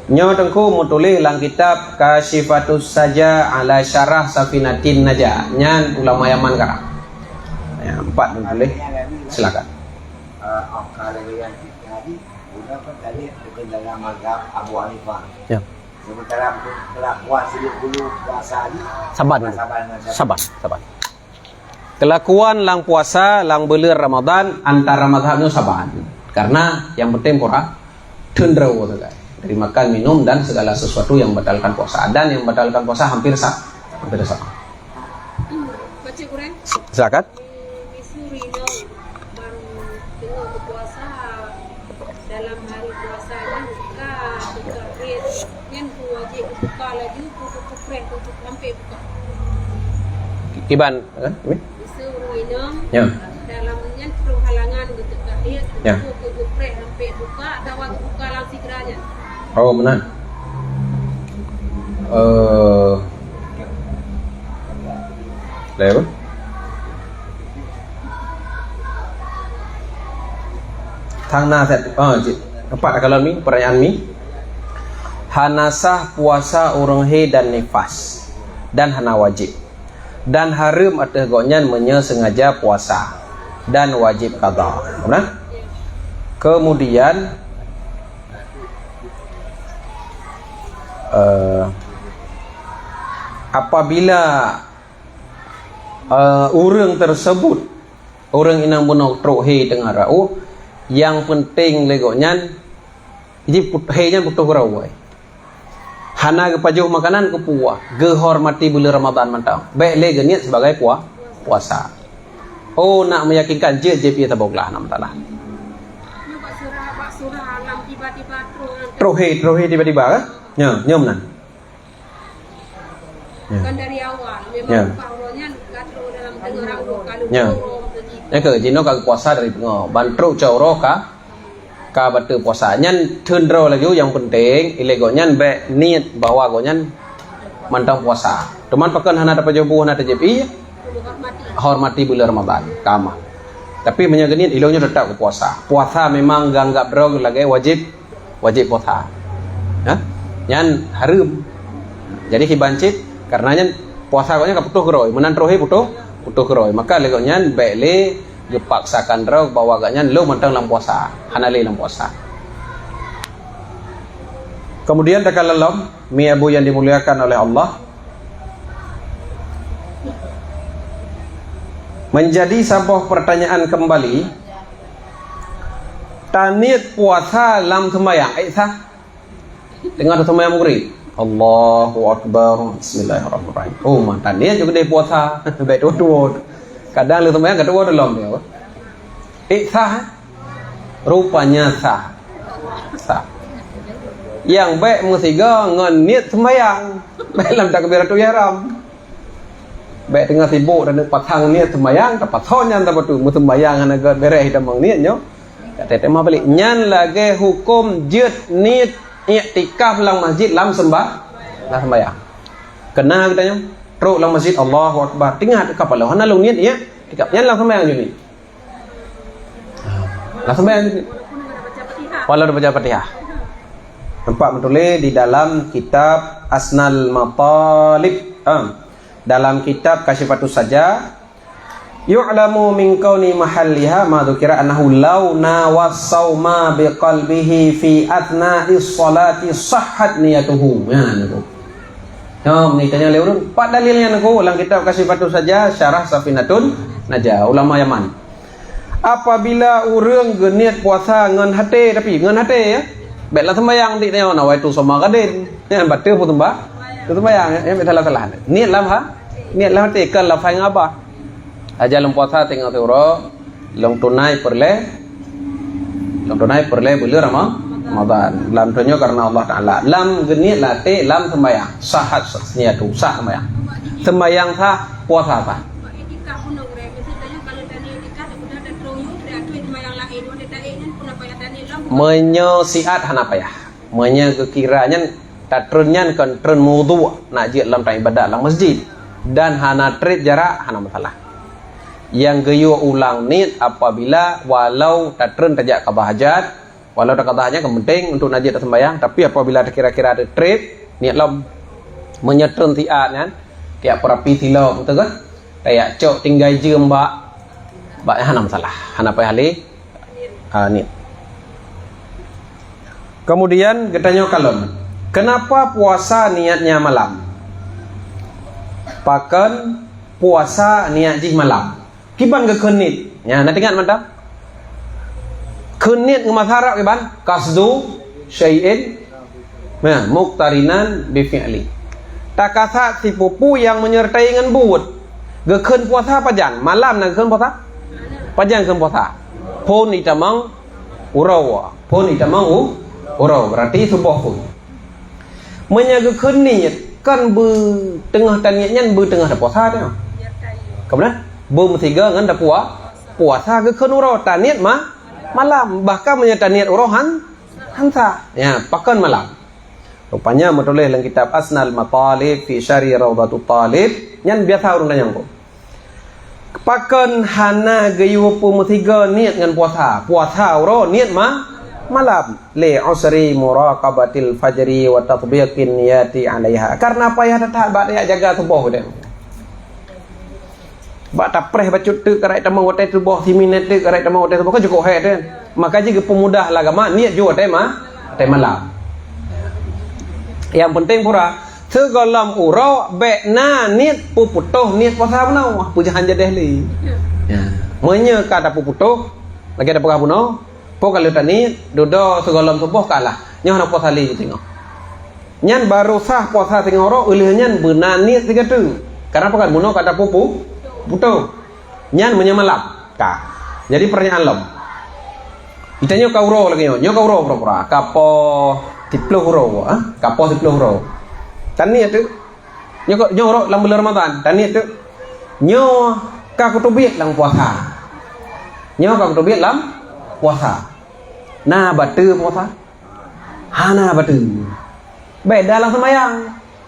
Nyoe Teungku meutuléh lam kitab Kasyifatus Saja ala Syarah Safinatin Najah. Nyan ulama Yaman karang. Ya, empat meutuléh. Silakan. Eh, oh, kalau yang kita tadi, udah kan tadi dengan mazhab Abu Hanifah. Ya. Sementara untuk kelakuan sibuk dulu puasa ni, saban, saban, saban. Saban, saban. Kelakuan lam puasa, lam buleuen Ramadan, antara mazhab nyoe saban. Karena yang penting pura teundro sagai. Dari makan, minum, dan segala sesuatu yang membatalkan puasa. Dan yang membatalkan puasa hampir sa-, hampir sama. Baca Quran. Silakan. Misuri nyoe ban teungoh berpuasa dalam hari puasa nyan ka teuka hét, nyan pun wajéb buka laju, pukul kupreh untuk sampai buka. Kiban, eh, ni? Misuri nyoe, ya, dalam nyan troh halangan beuteuka hét, ya, pukul kupreh sampai buka, atawa buka lam sigra nyan. Oh, meunan. Eh, lain apa? Thang na set. Oh, cik. Nampak tak kalau mi? Pertanyaan mi. Hana sah puasa ureuëng haid dan nifas. Dan hana wajib. Dan hareuem ateueh gobnyan meunyoe sengaja puasa. Dan wajib qadha. Beuna? Kemudian, eh, apabila, eh, ureuëng tersebut, ureuëng inong bunoe trok haid teungoh rauh, nyang penting lé gobnyan, jih put-, haid nyan putôh keudroe. Hana geupajoh makanan keu puah, geuhormati buleuen Ramadan mantong. Bèk lé geuniet sibagai pua-, puasa. Oh, nak meyakinkan jeuet, jeuet piye saboh glah, hana masalah. Nyoe bak surah, bak surah alam tiba-tiba troh. Troh haid, troh haid tiba-tiba, kan? Nyoe, nyoe meunan. Ya. Bukan dari awal, memang, ya, upah uroe nyan ka troh dalam teungoh rambut, kalau, ya, troh, begitu. Nyan keuh, jinoe ka geupuasa dari beungoh. Ban troh cot uroe ka, ka bateue puasa. Nyan teundro laju, nyang penting, ilée gobnyan bèk niet bahwa gobnyan mantong puasa. Teuma pakon hana tapajoh bu, hana tajép ié, hormati buleuen Ramadan, ka aman. Tapi meunyoe geuniet, ilôn nyoe teutap geupuasa. Puasa memang geuanggap droe lagèe wajéb, wajéb puasa. Ha? Nyan hareuem. Jadi kiban cit, karena nyan puasa gobnyan ka putôh keudroe, meunan troh haid putôh, putôh keudroe. Maka lé gobnyan bèk lé geupaksakan droe bahwa gobnyan lôn mantong lam puasa, hana lé lam puasa. Kemudian takalon lom, mi abu yang dimuliakan oleh Allah, menjadi saboh pertanyaan kembali, taniet puasa lam seumayang, eh, sah? Teungoh taseumayang Maghrib. Allahu Akbar. Bismillahirrahmanirrahim. Oh, mantap. Niat juga deh puasa. Baik tuan-tuan. Kadang lé seumayang, kadang tuan dalam dia. Eh, sah? Rupanya sah. Sah. Nyang baik meusigoe ngon niat seumayang. Baik lam takbiratul ihram. Baik teungoh sibuk dan pasang niat seumayang, tapasang nyan, tapatu meuseumayang hana gèt bèrèh tamong niat nyoe. Kata teuma balik, nyan lagèe huköm jeuet niet iktikaf lam masjid lam sembah-, lam sembahyang. Keunan geutanyoe trok lam masjid, Allahu Akbar. Teuingat kapala hana lôn niet iktikaf. Nyan lam sembahyang jeuet niet. Lam sembahyang jeuet niet. Walau dah baca Fatihah. Nampak meutuléh di dalam kitab Asnal Matalib. Ah, dalam kitab Kasyifatus Saja, "Yu'lamu min kauni mahalliha ma dzukira annahu law nawas sauma biqalbihi fi athna'is shalati sahhat niyatuhu." Nyan tu. Nyoe, ni tanya lé ureueng, pat dalil nyan ku lam kitab Kasyifatus Saja, Syarah Safinatun Najah, ulama Yaman. Apabila ureueng geuniet puasa ngon até, tapi ngon até, ya, Bèk lam seumbahyang di nyoe, nawaitu shauma ghadin. Nyan bateue peuseumba-, peuseumbahyang, nyan bèk salah-salah. Niet lam ha-, niet lam até, kon lafai ngon babah. Aja lôn puasa teungoh siuroe, lôn tunai peureulèe, lôn tunai peureulèe buleuen Rama-, Ramadan. Lam tanyoe kareuna Allah Taala. Lam geuniet lam até, lam seumbahyang. Sahat niyatu, sah seumbahyang. Seumbahyang sah, puasa sah. Meunyoe siat hana payah. Meunyoe geukira nyan tatreun nyan kon treun mawdu', nak jeuet lam ibadat lam masjid dan hana trép jarak, hana masalah. Nyang geuyue ulang niet apabila walau tatreun tajak qadha hajat, walau taqadha hajat kan penting untuk nak jeuet taseumbahyang, tapi apabila takira-kira trép, niet lom. Meunyoe treun siat nyan, tajak peurapi silop, beutôi kan? Tajak cok tinggai jeuem bak, bak hana masalah, hana payah lé, ah, niet. Kemudian geutanyoe kalon, kenapa puasa niatnya malam? Pakon puasa niat jih malam? Kiban geukheun niet? Nyan, na teuingat mantong? Kheun niet ngon bahasa Arab kiban? Qasdu syai'in, nah, muqtarinan bi fi'li. Takasat sipeue-peue nyang menyertai ngon buet. Geukheun puasa pajan? Malam na geukheun puasa? Pajan geukheun puasa? Phon itamong uroe. Phon itamong u-, uroe, berarti suboh phon. Meunyoe geukheun niet, kan beuteungoh taniet nyan beuteungoh tapuasa teuh. Ka meunan? Beumeusigoe ngon tapua-, puasa geukheun uroe, taniet ma-, malam. Bahkan meunyoe taniet uroe han, han sah. Ya, pakon malam. Rupanya meutuléh lam kitab Asnal Matalib fi Syarhi Raudhatut Talib, nyan biasa ureueng tanyong. Pakon hana geuyue peumeusigoe niet ngon puasa? Puasa uroe, niet ma-, malam. Li usri muraqabatil fajri wa tatbiqin niyati 'alaiha. Karena payah that-that bak tajak jaga suboh teuh. Bak tapreh bacut teuk, karai tamong watèe suboh, siminét teuk, karai tamong watèe suboh, kan cukôp hék teuh. Maka jih geupeumudah lé agama, niet jih watèe ma-, watèe malam. Nyang penting pura, sigohlom uroe bèk na niet peuputôh niet puasa bunoe, peujahan jadeh lé. Ya. Meunyoe ka tapeuputôh, lagèe tapeugah bunoe, po ka lheueh taniet, dudoe sigohlom suboh ka lah. Nyoe hana puasa lé singoh. Nyan barô sah puasa singoh uroe, lheueh nyan beuna niet sigoe teuk. Kareuna pakon bunoe ka tapeupu-, putôh. Nyan meunyoe malam. Ka. Jadi pertanyaan lom. Geutanyoe ka uroe lagèe nyoe. Nyoe ka uroe pura-pura. Ka poh siplôh uroe, ha? Ka poh siplôh uroe. Taniet teuk. Nyoe ka, nyoe uroe lam buleuen Ramadan. Taniet teuk. Nyoe ka kuteubiet lam puasa. Nyoe ka kuteubiet lam puasa. Na bateue puasa? Hana bateue. Beda lam seumbahyang.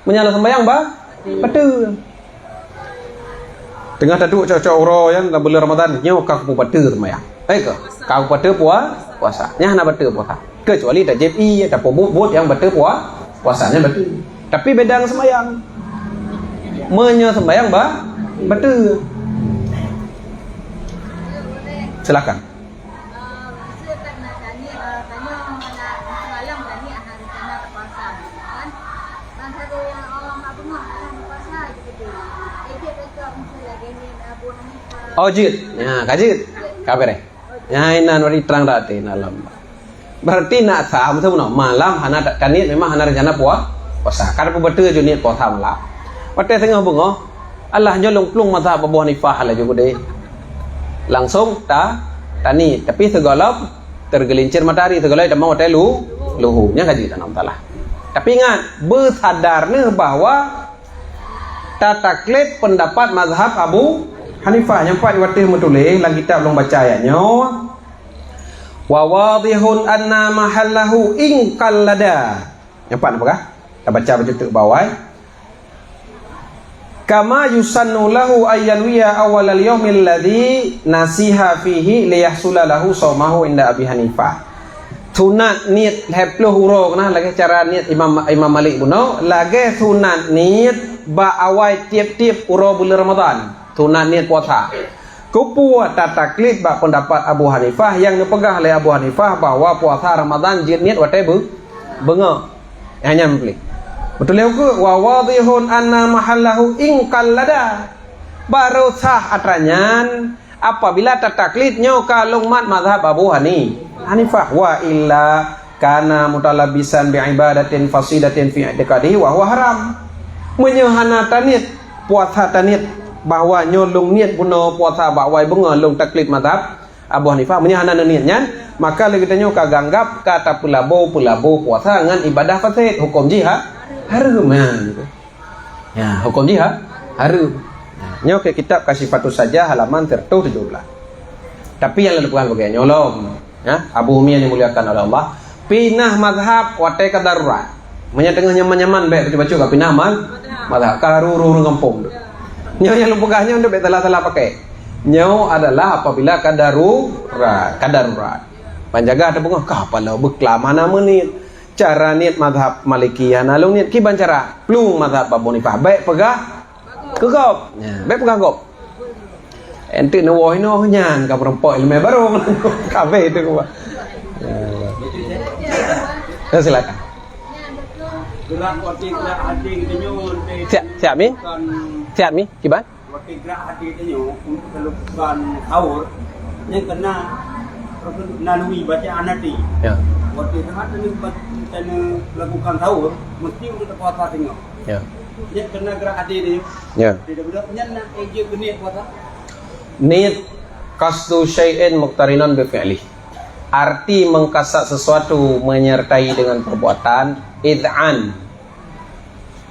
Meunyoe lam seumbahyang ba-, bateue. Teungoh taduek cok-cok uroe nyan lam buleuen Ramadan, nyoe ka kupeubateue seumbahyang. Eh, ka, ka kupeubateue pua-, puasa. Nyan hana bateue puasa. Keucuali tajieb ie, tapeubuet buet nyang bateue pua-, puasa, nyan bateue. Tapi beda ngon seumbahyang. Meunyoe seumbahyang ba-, bateue. Silakan. Oh, jeuet. Ya, ka jeuet. Ka beureh. Ya, inan bari trang dak teuh na lom. Berarti nak sah, beutôi bunoe. Malam hana ta-, taniet memang hana rencana pua-, puasa. Ka tapeubateue jih niet puasa malam. Watèe singoh beungoh, alah nyoe lôn plueng mazhab Abu Hanifah laju keudéh. Langsung ta-, taniet. Tapi sigohlom teugeulincir matahari, sigohlom tamong watèe lu-, luhu. Nyan ka jeuet, hana masalah. Tapi ingat, beusadar neuh bahwa tataklid peundapat mazhab Abu Hanifah. Nyang pat watèe meutuléh lam kitab lôn baca ayat nyoe, "Wa wadhihun anna mahallahu in qallada." Nyang pat peugah, tabaca bacut teuk bawai. "Kama yusannu lahu ayyanwiya awwalal yaumil ladzi nasiha fihi liyahsula lahu saumahu inda Abi Hanifah." Sunat niet lhèe ploh uroe keunan lagèe cara niet Imam, Imam Malik bunoe, lagèe sunat niet bak awai tiep-tiep uroe buleuen Ramadan. Sunat niet puasa. Keupeue tataklid bak peundapat Abu Hanifah nyang neupeugah lé Abu Hanifah bahwa puasa Ramadan jeuet niet watèe beu-, beungoh. Nyang nyan peureulèe. Beutôi lé ukeue, "Wa wadhihun anna mahallahu in qallada." Barô sah atra nyan apabila tataklid nyoe ka lôn mat mazhab Abu Hani-, Hanifah. Wa illa Kana mutalabbisan bi ibadatin fasidatin fi i'tiqadihi wa huwa haram. Meunyoe hana taniet, puasa taniet bahwa nyoe lôn niet bunoe puasa bak awai beungoh lôn taklid mazhab Abu Hanifah, meunyoe hana niet nyan, maka lé geutanyoe ka ganggab ka tapeulabo-peulabo puasa ngon ibadah fasid, huköm jih ha-, hareuem nyan. Ya, huköm jih ha-, hareuem. Nyoe keu kitab Kasyifatus Sajah halaman seratus tujuh belas. Tapi nyang lôn peugah lagèe nyoe lom. Ya, Abu Umi yang dimuliakan oleh Allah, pinah mazhab watèe ka darurat. Meunyoe teungoh nyaman-nyaman bèk bacut-bacut ka pinah ma-, mazhab ka ru-ru ureueng gampông tu. Nyoe nyang lôn peugah nyoe bèk salah-salah pakai. Nyoe adalah apabila ka darurat, ka darurat. Ban jaga teupeugah ka pala beuklam hana meuniet. Cara niet mazhab Maliki hana lôn niet kiban cara. Plueng mazhab Abu Hanifah. Bèk peugah keu gob. Ya, bèk peugah gob. Enteuk neuwoe inoe nyan ka meurumpok ileumèe barô. Kabeh tu kuba. Ya. Ya, silakan. Siap, siap mi. Siap mi, kiban? Watèe gerak até tanyoe untuk keulupan sahur, nyan keunan nalui bacaan até. Ya. Watèe saat tanyoe ba-, tanyoe lakukan sahur, mesti untuk tapuasa singoh. Ya. Nyan keunan gerak até tanyoe. Ya. Tidak betul, nyan nak ejek geuneuk puasa. Niet qasdu syai'in muqtarinan bi fi'lih. Arti mengkasab sesuatu menyertai dengan perbuatan, id'an.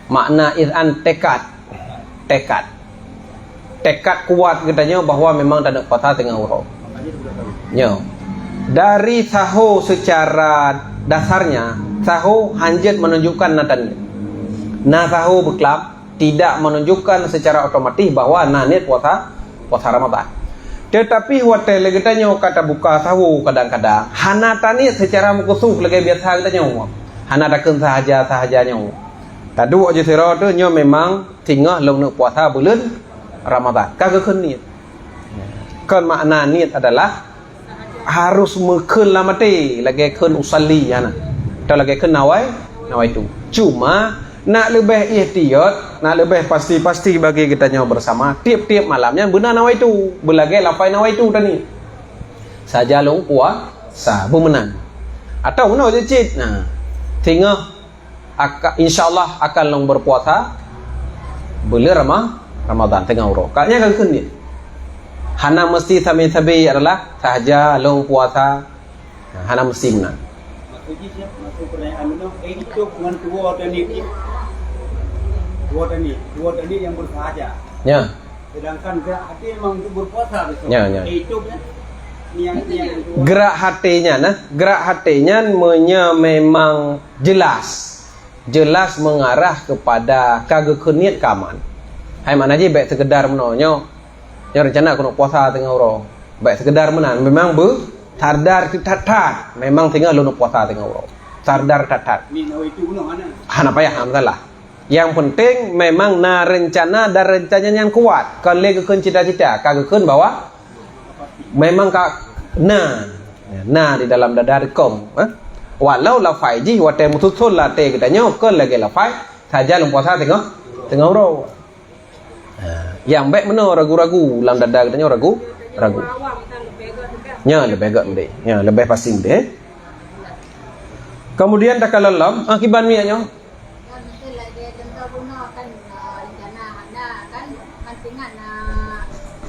Makna izan, tekad. Tekad. Tekad kuat geutanyoe bahwa memang taneuk puasa teungoh uroe. Nyoe. Dari saho secara dasarnya, saho hanjeuet menunjukkan na taniet. Na saho beuklam tidak menunjukkan secara otomatis bahwa na niet puasa, puasa Ramadan. Tetapi watèe lé geutanyoe ka tabuka saho kadang-kadang, hana taniet secara meukusôh lagèe biasa geutanyoe. Hana takheun sahaja-sahaja nyoe. Taduek jih sidroe tu nyoe memang singoh lôn neuk puasa buleuen Ramadhan. Ka geukheun niet. Kon makna niet adalah harus meukheun lam até, lagèe kheun usalli hana. Atau lagèe kheun nawai, nawaitu. Cuma nak leubeh ihtiyat, nak leubeh pasti-pasti bagi geutanyoe bersama, tiep-tiep malam nyan beuna nawaitu, beulagèe lafai nawaitu tadi. Saja lôn puasa, beumeunan. Atau meunoe cit-cit, nah, singoh aka-, insya Allah akan lôn berpuasa buleuen Rama-, Ramadan teungoh uroe. Ka nyan ka geukheun niet. Hana meusti sabe-sabe adalah sahaja lôn puasa. Nah, hana meusti meunan. Maksud jih siap, maksud pertanyaan meunoe, eh, itu ngon tuwo tadi. Tuwo tadi, tuwo tadi yang bersahaja. Ya. Sedangkan gerak hati memang untuk berpuasa besok. Ya, ya. Eh, itu kan niat, niat untuk gerak hati nyan, nah, gerak hati nyan meunyoe memang jelas. Jelas mengarah kepada ka geukheun niet ka aman. Hai makna jih bèk sekedar meunoe nyoe. Nyoe rencana keuneuk puasa teungoh uroe. Bèk sekedar meunan, memang beu sadar that-that. Memang singoh lôn puasa teungoh uroe. Sadar that-that. Ni nawaitu bunoe hana. Hana payah, hana masalah. Yang penting memang na rencana dan rencana nyan kuat. Kon lé geukheun cita-cita, ka geukheun bahwa memang ka na, na di dalam dada rekom, eh? Walau lafai jih watèe meususon lam até geutanyoe kon lagèe lafai saja lôn puasa teungoh, teungoh uroe. Ha, nyang bèk meunoe ragu-ragu lam dada geutanyoe ragu, ragu. Nya leubeh gèt meudeh. Nya leubeh pasti meudeh. Kemudian takalon lom, ah, kiban miet nyoe. Kan mungkin lagi contoh bunoe kan, ah, rencana hana kan, kan teuingat na,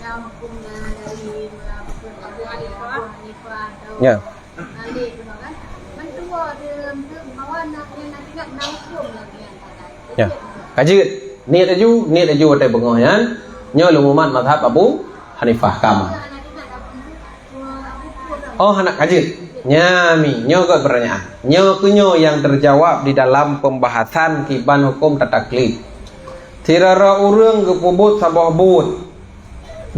na huköm dari, ah, Abu Hanifah atau Ya. Malik bunoe kan. Kan tuwo dia, dia bawa na, na teuingat na huköm lagi yang kata. Ya. Ka jeuet, niet laju, niet laju watèe beungoh nyan. Nyoe lôn mumat mazhab Abu Hanifah ka aman. Oh, hana ka jeuet. Nya mi, nyoe gèt pertanyaan. Nyoe keuh nyoe nyang terjawab di dalam pembahasan kiban huköm tataklid. Sidroe ureueng geupeubuet saboh buet.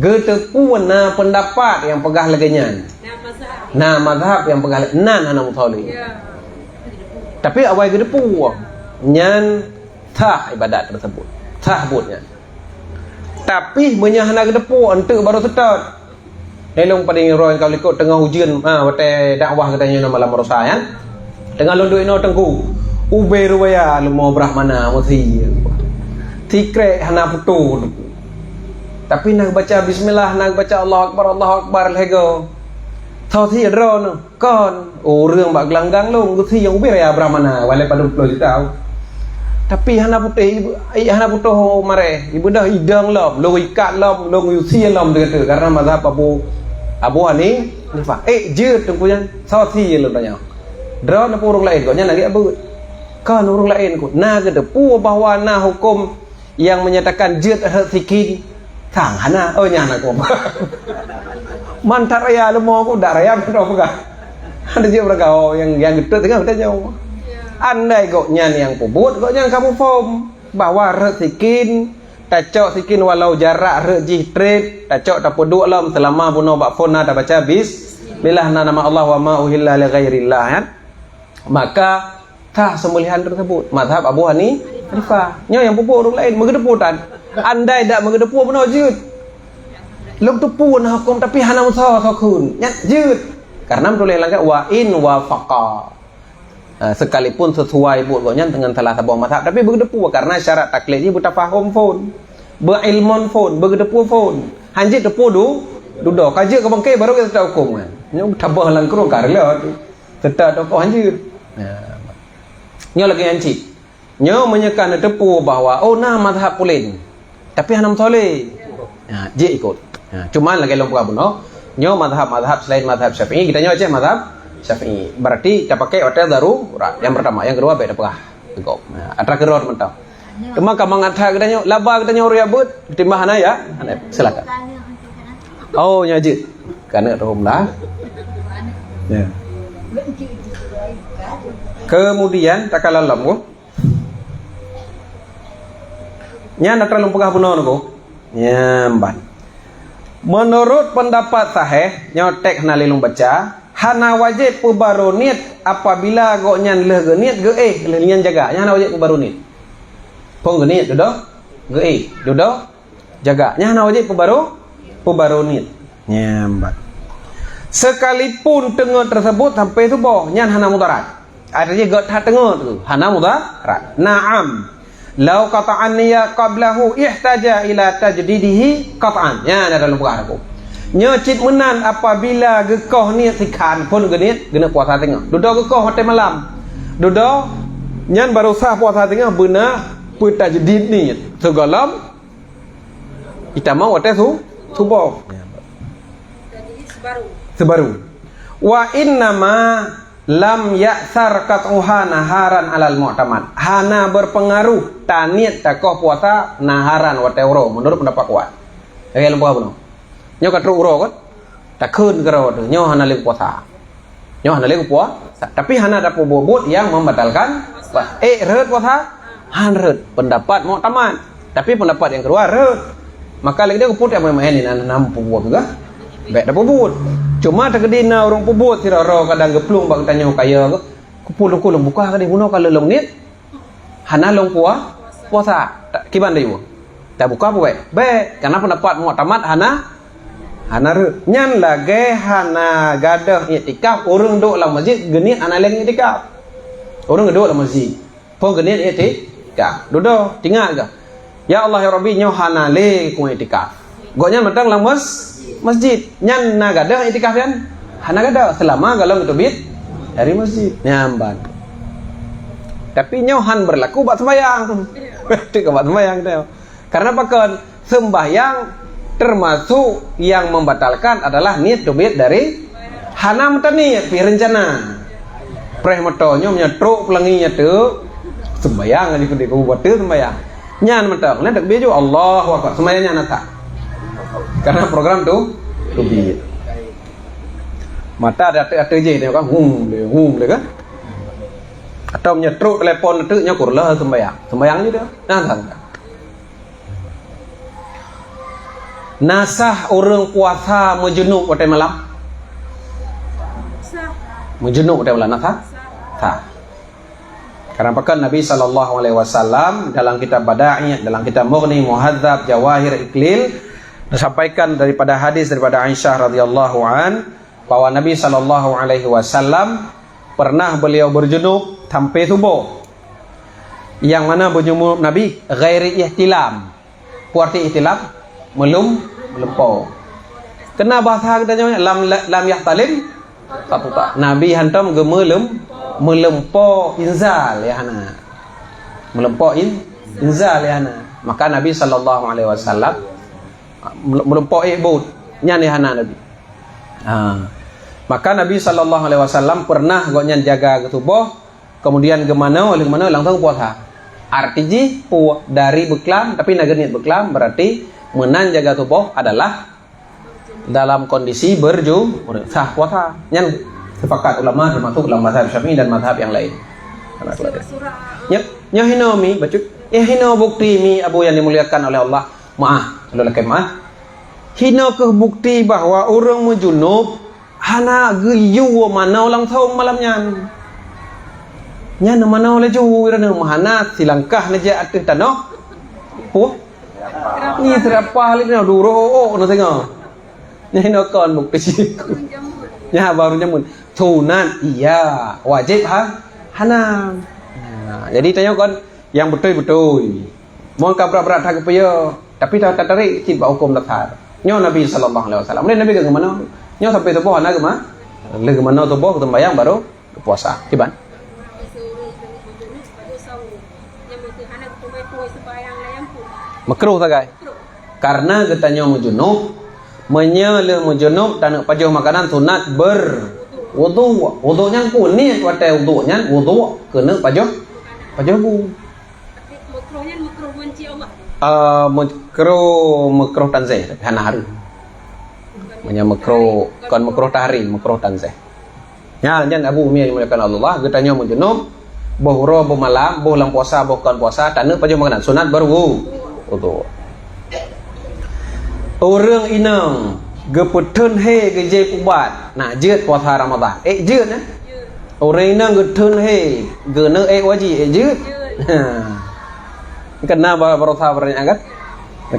Geuteupeue na peundapat nyang peugah lagèe nyan. Na mazhab nyang peugah lagèe nyan, hana meusoleh. Tapi awai geuteupeue, nyan sah ibadat tersebut. Sah buet nyan. Tapi meunyoe hana geuteupeue, eunteuk barô seutôt. Lé lôn padum uroe ka likot teungoh ujeuen, ha, watèe dakwah geutanyoe nyoe malam Selasa nyan. Teungoh lôn duek inoe Teungku, ubé rubaya leumo brah mana meusi. Sikrek hana putôh Teungku. Tapi na baca bismillah, na baca Allahu Akbar, Allahu Akbar lhèe go. Soe sie droeneuh? Kon, ureuëng bak geulanggang lôn, geusie nyang ubit raya Brahmana, walau padum ploh juta. Tapi hana putôh, hana putôh mareh, ibeudoh idong lom, lôn ikat lom, lôn yusie lom teuka-teuka, karena mazhab Abu, Abu Hanifah. Eh, jeuet teungku nyan, soe sie lôn tanyong. Droeneuh peue ureuëng laén, gobnyan lagée abeuet. Kon ureuëng laén ku, na geuteupeue bahwa na huköm nyang menyatakan jeuet rhot sikin, sang hana, oh, nyan aku. Mantap raya leumo ku, dak raya mantap peugah. Ada je peugah, oh, nyang, nyang geutot tengah geutanyoe. Andai gobnyan nyang peubuet, gobnyan ka muphom bahwa rhot sikin, tacok sikin walau jarak rhot jih tret, tacok tapeuduek lom selama bunoe bak phon na tabaca bismillah, na nama Allah wa ma uhilla li ghairillah, kan? Maka sah seumbelihan tersebut. Mazhab Abu Hani-, Hanifah. Nyoe nyang peubuet ureuëng laén, meugeudeupu tan. Andai dak meugeudeupu, bunoe jeuet. Lôn teupeue na huköm, tapi hana meusoe-soe kheun. Nyan jeuet. Karena meutuléh lam kitab, "Wa in wafaqa." Ah, sekalipun sesuai buet gobnyan dengan salah saboh mazhab, tapi beugeudeupu karena syarat taklid jih beutafahom phon. Beuilmon phon, beugeudeupu phon. Hanjeuet teupeue du-, dudoe. Ka jeuet keu bangke baru kita huköm kan. Nyoe tabah lam krueng ka rela tu. Teutap tokoh hanjeuet. Nah. Nyoe lagée nyan cit. Nyoe meunyoe ka neuteupeue bahwa, oh, na mazhab pulen, tapi hana meusoleh. Ha, jeuet ikot. Ha, cuman lagée lôn peugah bunoe, nyoe mazhab-mazhab selain mazhab Syafi'i, geutanyoe cit mazhab Syafi'i. Berarti tapakai watée darurat. Nyang pertama, nyang kedua bék tapeugah. Cukup. Ha, atra keudroe mantong. Cuma ka mangat that geutanyoe, laba geutanyoe ureuëng abeuet, timbang hana ya? Hana. Silakan. Oh, nyoe jeuet. Ka neuk tuhom lah. Ya. Kemudian takalon lom ku. Nyan atra lôn peugah bunoe nyoe ku. Nyan ban. Menurut pendapat sahih, nyoe teks hana lé lôn baca, hana wajéb peubaru niet apabila gobnyan lheueh geuniet geuéh, lheueh nyan jaga. Nyan hana wajéb peubaru niet. Phon geuniet dudoe geuéh, dudoe jaga. Nyan hana wajéb peubaru, peubaru niet. Nyan ban. Sekalipun teungeut tersebut sampai suboh, nyan hana mudarat. Artinya gét that teungeut tu, hana mudarat. Naam. Lau qata'an niyya qablahu ihtaja ila tajdidihi qat'an. Nyan ada dalam peugah aku. Nyoe cit meunan apabila geukoh niet sikhan phon geuniet, geuneuk puasa teungoh. Dudoe geukoh watée malam. Dudoe nyan baru sah puasa teungoh beuna peutajdid niet. Sigohlom itamong watée su-, suboh. Jadi, sebaru. Sebaru. Wa innama lam ya'sar qat'uha naharan alal mu'tamad. Hana berpengaruh taniet takoh puasa naharan watée uroe, menurut pendapat kuat. Lagée lôn peugah bunoe. Nyoe ka trok uroe kan? Takheun keudroe teuh, nyoe hana lé puasa. Nyoe hana lé puasa, tapi hana tapeubuet-buet nyang membatalkan puasa. Eh, rhot puasa? Han rhot. Pendapat muktamad. Tapi pendapat nyang keudua rhot. Maka lagée dia putih main-main ni, hana, hana peubuet juga. Bék tapeubuet. Cuma teukeudi na ureuëng peubuet sidroe-droe kadang geuplueng bak geutanyoe kaya ke. Kupulung-kulung buka ka di bunoe ka lôn niet. Hana lôn pua-, puasa. Ta-, kiban dayuh. Tabuka puet. Bék, karena pendapat muktamad hana, hana rhot. Nyan lagée hana gadôh iktikaf, ureuëng duek lam masjid geuniet hana lé iktikaf. Ureuëng duek lam masjid. Phon geuniet iktikaf. Dudoe, tingat gah. Ya Allah, ya Rabbi, nyoe hana lé ku iktikaf. Gobnyan mantong lam mas-, masjid. Nyan na gadôh iktikaf nyan? Hana gadôh. Selama gohlom geuteubiet dari masjid. Nyan ban. Tapi nyoe han berlaku bak sembahyang. Berarti ka bak sembahyang tu. Karena pakon? Sembahyang termasuk yang membatalkan adalah niet teubiet dari hana meutaniet, pih rencana. Preh moto nyoe meunyoe trok peulangi nyan teuk, sembahyang aja keudeh, ku bateue sembahyang. Nyan mantong, nyan takbir ju, Allahu Akbar. Sembahyang nyan na sah. Karena program tu, teubiet. Mata ada ateueh-ateueh jih tengok kan, hum le, hum le kan. Atau meunyoe trok telepon teuk nyoe kureuloh sembahyang. Sembahyang je dia. Nah, sah. Na sah ureuëng puasa meujunub watée malam? Sah. Meujunub watée malam na sah? Sah. Sah. Karena pakon Nabi sallallahu alaihi wasallam dalam kitab Bada'i, dalam kitab Mughni, Muhadzab, Jawahir, Iklil, disampaikan daripada hadis daripada Aisyah radhiyallahu an, bahwa Nabi sallallahu alaihi wasallam pernah beliau berjunub sampai subuh. Yang mana berjunub Nabi ghairi ihtilam. Peue arti ihtilam? Meulum, meulumpoe. Kena bahasa kita nyoe lam, lam yahtalim, Putak-putak. Nabi hantom geumeuleuem-, meuleumpok inzal, ya hana. Meuleumpok in-, inzal, ya hana. Maka Nabi sallallahu alaihi wasallam meuleumpok ék buet. Nyan, ya hana, Nabi. Ha. Maka Nabi sallallahu alaihi wasallam pernah gobnyan jaga tuboh, kemudian geumanoe, lheueh manoe langsung puasa. Arti jih, pu-, dari beuklam, tapi na geuniet beuklam, berarti meunan jaga tuboh adalah dalam kondisi berju-, sah puasa. Nyan sepakat ulama, termasuk dalam mazhab Syafi'i dan mazhab yang lain. Nyoe, nyoe hinoe mi, bacut. Eh, hinoe bukti mi, Abu yang dimuliakan oleh Allah. Maah, lôn lakée maah. Hinoe kheueh bukti bahwa ureuëng meujunub hana geuyue manoe langsong malam nyan. Nyan manoe laju, ureuëng hana silangkah neujak ateueh tanoh. Puh. Ni seurapah lé nyoe, duroe, oh, oh, na singoh. Nyan hinoe kon bukti siku. Nyan baru jameun. Sunat, iya. Wajéb, ha? Hana. Nah, jadi tanyoe kon nyang beutôi-beutôi. Mon ka brat-brat that geupiôh, tapi ta-, tatarék cit bak huköm dasar. Nyoe Nabi sallallahu alaihi wasallam. Mulai Nabi ka geumanoe. Nyoe sampai tuboh hana geuma-, lheueh geumanoe tuboh, geuseumbahyang baru puasa. Kiban? Makruh sagai. Karena geutanyoe meujunub, meunyoe lheueh meujunub taneuk pajoh makanan sunat berwudu. Wudu nyan keuh niet watée wudu nyan, wudu keuneuk pajoh, pajoh bu. Makruh nyan makruh banci Allah. Ah, makruh, makruh tanzih, tapi hana hareuem. Meunyoe makruh, kon makruh tahrim, makruh tanzih. Nyan, nyan Abu Umi yang dimuliakan Allah, geutanyoe meujunub, boh uroe, boh malam, boh lam puasa, boh kon puasa, taneuk pajoh makanan, sunat berwu-, wudu. Ureuëng inong geupeutheun hé geujép ubat, na jeuet puasa Ramadan. Eh, jeuet, eh? Ureuëng inong geutheun hé, geuneuk ék wajéb, ék jeuet? Ha. Kena ba-, barosa beureunya kan?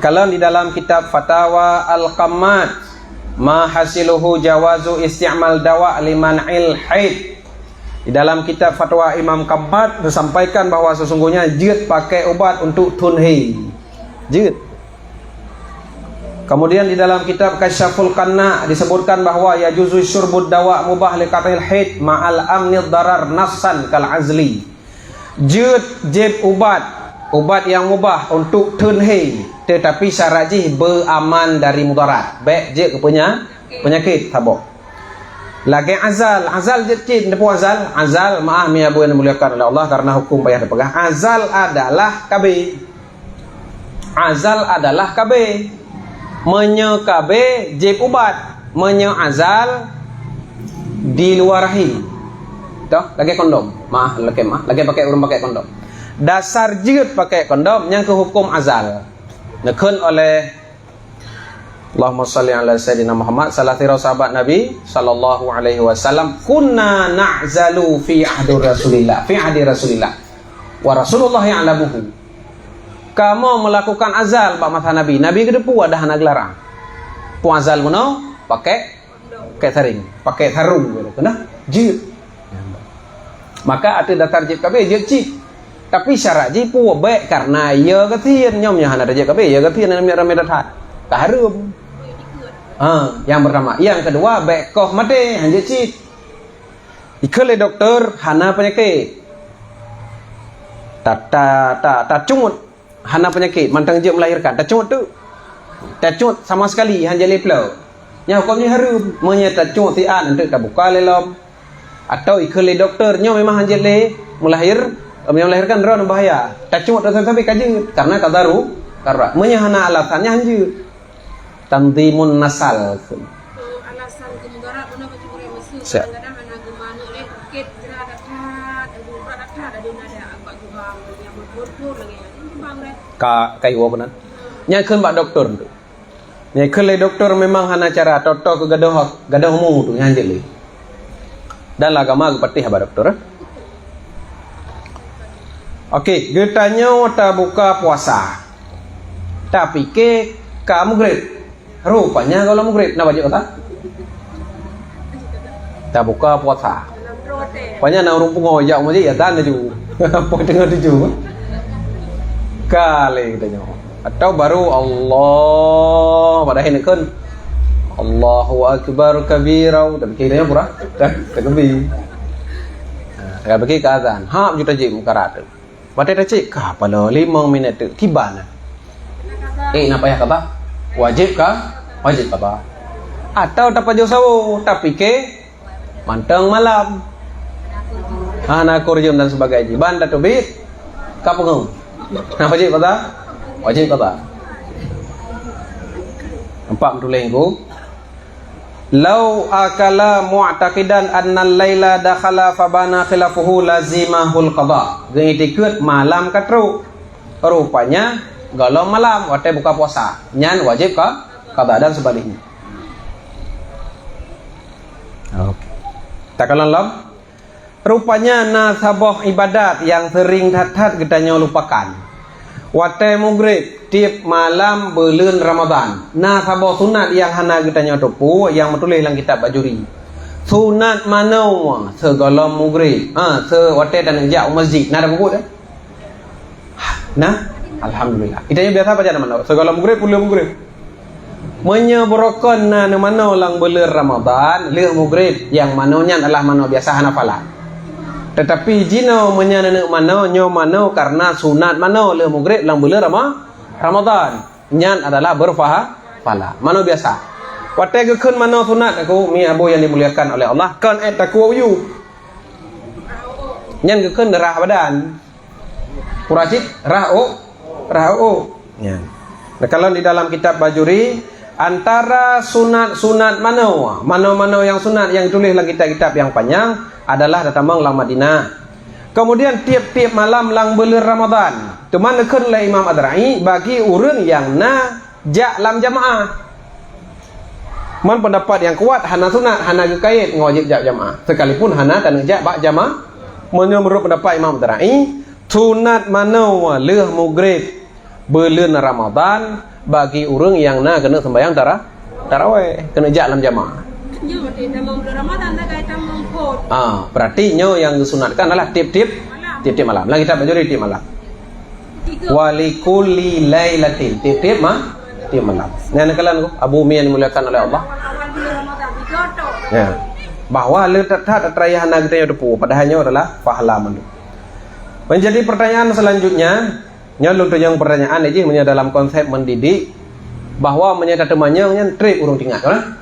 Kalau di dalam kitab Fatawa Al-Qammad, ma hasiluhu jawazu isti'mal dawa liman il haid. Di dalam kitab Fatwa Imam Qammad disampaikan bahwa sesungguhnya jeuet pakai ubat untuk thun hé. Jeuet. Kemudian di dalam kitab Kasyaful Qanna disebutkan bahwa yajuzu syurbud dawa mubah li qat'il haid ma'al amni darar nassan kal azli. Jeuet jép ubat, ubat yang mubah untuk thun hé, tetapi syarat jih beuaman dari mudarat. Bék jeuet keu penya-, penyakit saboh. Lagée azal, azal jeuet cit, neupeu azal, azal, maah mi Abu yang dimuliakan oleh Allah karena hukum payah dipeugah. Azal adalah K B. Azal adalah K B. Meunyoe K B jép ubat, meunyoe azal di luar rahim. Toh, lagée kondom. Maah, lagée maah, lagée pakai ureuëng pakai kondom. Dasar jeuet pakai kondom nyang keu hukum azal. Neukheun oleh Allahumma shalli ala Sayyidina Muhammad, salah sira sahabat Nabi sallallahu alaihi wasallam, "Kunna na'zalu fi ahdi Rasulillah, fi ahdi Rasulillah. Wa Rasulullah ya'lamuhu." Kamoe melakukan azal bak masa Nabi. Nabi geuteupeue dah hana geularang. Peue azal bunoe, pakai, pakai saring, pakai sarung, keunan jeuet. Maka ateueh dasar jép K B, jeuet cit. Tapi syarat jih peue bék karena ya gasien, nyoe nyang hana tajép K B, ya gasien, hana miet ramé that-that. Ka hareuem. Ha, yang pertama. Yang kedua, bék koh maté, han jeuet cit. Ikheun lé doktor, hana penyakit. Ta, ta, ta, tacut. Hana penyakit, mantong jeuet melahirkan. Tacut tu. Tacut sama sekali, han jeuet lé plôk. Nyan huköm jih hareuem. Meunyoe tacut siat, enteuk tabuka lé lom. Atau ikheun lé doktor, nyoe memang han jeuet lé melahir, meunyoe melahirkan droe bahaya. Tacut tu sabe ka jeuet, karena ka daru-, darurat. Meunyoe hana alasan, nyan han jeuet. Tanzimun nasal. Oh, alasan kemudaratan guna bagi orang Mesir. Siap. Kadang-kadang hana geumanuk lé, sakit, jera that-that, aduh, urat that-that, aduh, nada agak gubang, yang berpur-pur lagi, yang gubang deh. Ka, kayu apa nan? Nyan kheun bak doktor tu. Nyan kheun lé doktor memang hana cara, toto keu gadoh, gadoh mu tu, nyan jeuet lé. Dan lah agama geupatéh haba doktor, eh? Okey, geutanyoe tabuka puasa. Tapike ka mugreb. Rupanya gohlom mugreb, na bacut puasa? Tabuka puasa. Rupanya na ureuëng pungo jak masjid, ya dan laju. Apa tengah tuju? Kali geutanyoe. Atau baru Allah, padahai neukheun. Allahu Akbar kabira. Tapike nyan pura. Dah, takbir. Ha, tapike ka azan. Ha, baju tajib mukarat tu. Watèe tacit ka pala limong minèt teuk kiban. Eh, na payah qadha? Wajéb ka? Wajéb qadha. Atau tapajoh sawoe, tapike mantong malam. Hana kurjum dan sebagainya. Ban tateubiet, ka peungeuh. Na wajéb qadha? Wajéb qadha. Nampak meutuléh ku? Lau akala mu'taqidan annal laila dakhala fabana khilafuhu lazimahul qada. Geuitikeuet malam ka trok. Rupanya gohlom malam watèe buka puasa. Nyan wajéb ka qada dan sebaliknya. Oke. Takalon lom. Rupanya na saboh ibadat nyang seuring that-that geutanyoe lupakan. Watèe mugreb tiep malam buleuen Ramadhan, na saboh sunat nyang hana geutanyoe teupeu nyang meutuléh lam kitab Bajuri. Sunat manoe sigohlom mugreb, ha, se-, watèe taneuk jak u masjid. Na tapeubuet, eh? Nah, alhamdulillah. Geutanyoe biasa baca na manoe. Sigohlom mugreb, buleuen mugreb. Meunyoe beurukon na neumanoe lam buleuen Ramadhan, lheueh mugreb, nyang manoe nyan adalah manoe biasa hana phala. Teutapi jinoe meunyoe neuneuk manoe, nyoe manoe kareuna sunat manoe lheueh mugreb lam buleuen Rama-, Ramadhan. Nyan adalah beurpaha-, pahala. Manoe biasa. Watèe geukheun manoe sunat, aku, mi abu nyang dimuliakan oleh Allah, kon èt takue u yub. Nyan geukheun rhah badan. Pura cit rhah u, rhah u. Nyan. Nah, kalau di dalam kitab Bajuri, antara sunat-sunat manoe, manoe-manoe nyang sunat nyang tuléh lam kitab-kitab nyang panyang adalah tatamong lam Madinah. Kemudian tiep-tiep malam lam buleuen Ramadhan. Teuma neukheun lé Imam Ad-Ra'i bagi ureueng nyang na jak lam jamaah. Man pendapat nyang kuat hana sunat, hana geukait ngon wajéb jak jamaah. Sekalipun hana taneuk jak bak jamaah, meunyoe meunurot pendapat Imam Ad-Ra'i, sunat manoe lheueh mugreb buleuen Ramadhan bagi ureueng nyang na keuneuk sembahyang tara-, taraweh, keuneuk jak lam jamaah. Nyoe di tamong buleuen Ramadhan, tagai tamong phon. Ah, berarti nyoe nyang geusunatkan adalah tiep-tiep, tiep-tiep malam. Lam kitab Bajuri tiep malam. Walikulli lailatin, tiep-tiep ma-, tiep malam. Nyan keulan ku, Abu Mian dimuliakan oleh Allah. Ya. Bahwa le that-that atra hana geutanyoe teupeu, padahai nyoe adalah pahala mandum. Menjadi pertanyaan selanjutnya, nyoe lôn tunyong pertanyaan jih meunyoe dalam konsep mendidik, bahwa meunyoe tateumanyong nyan trép ureueng tingat, kan?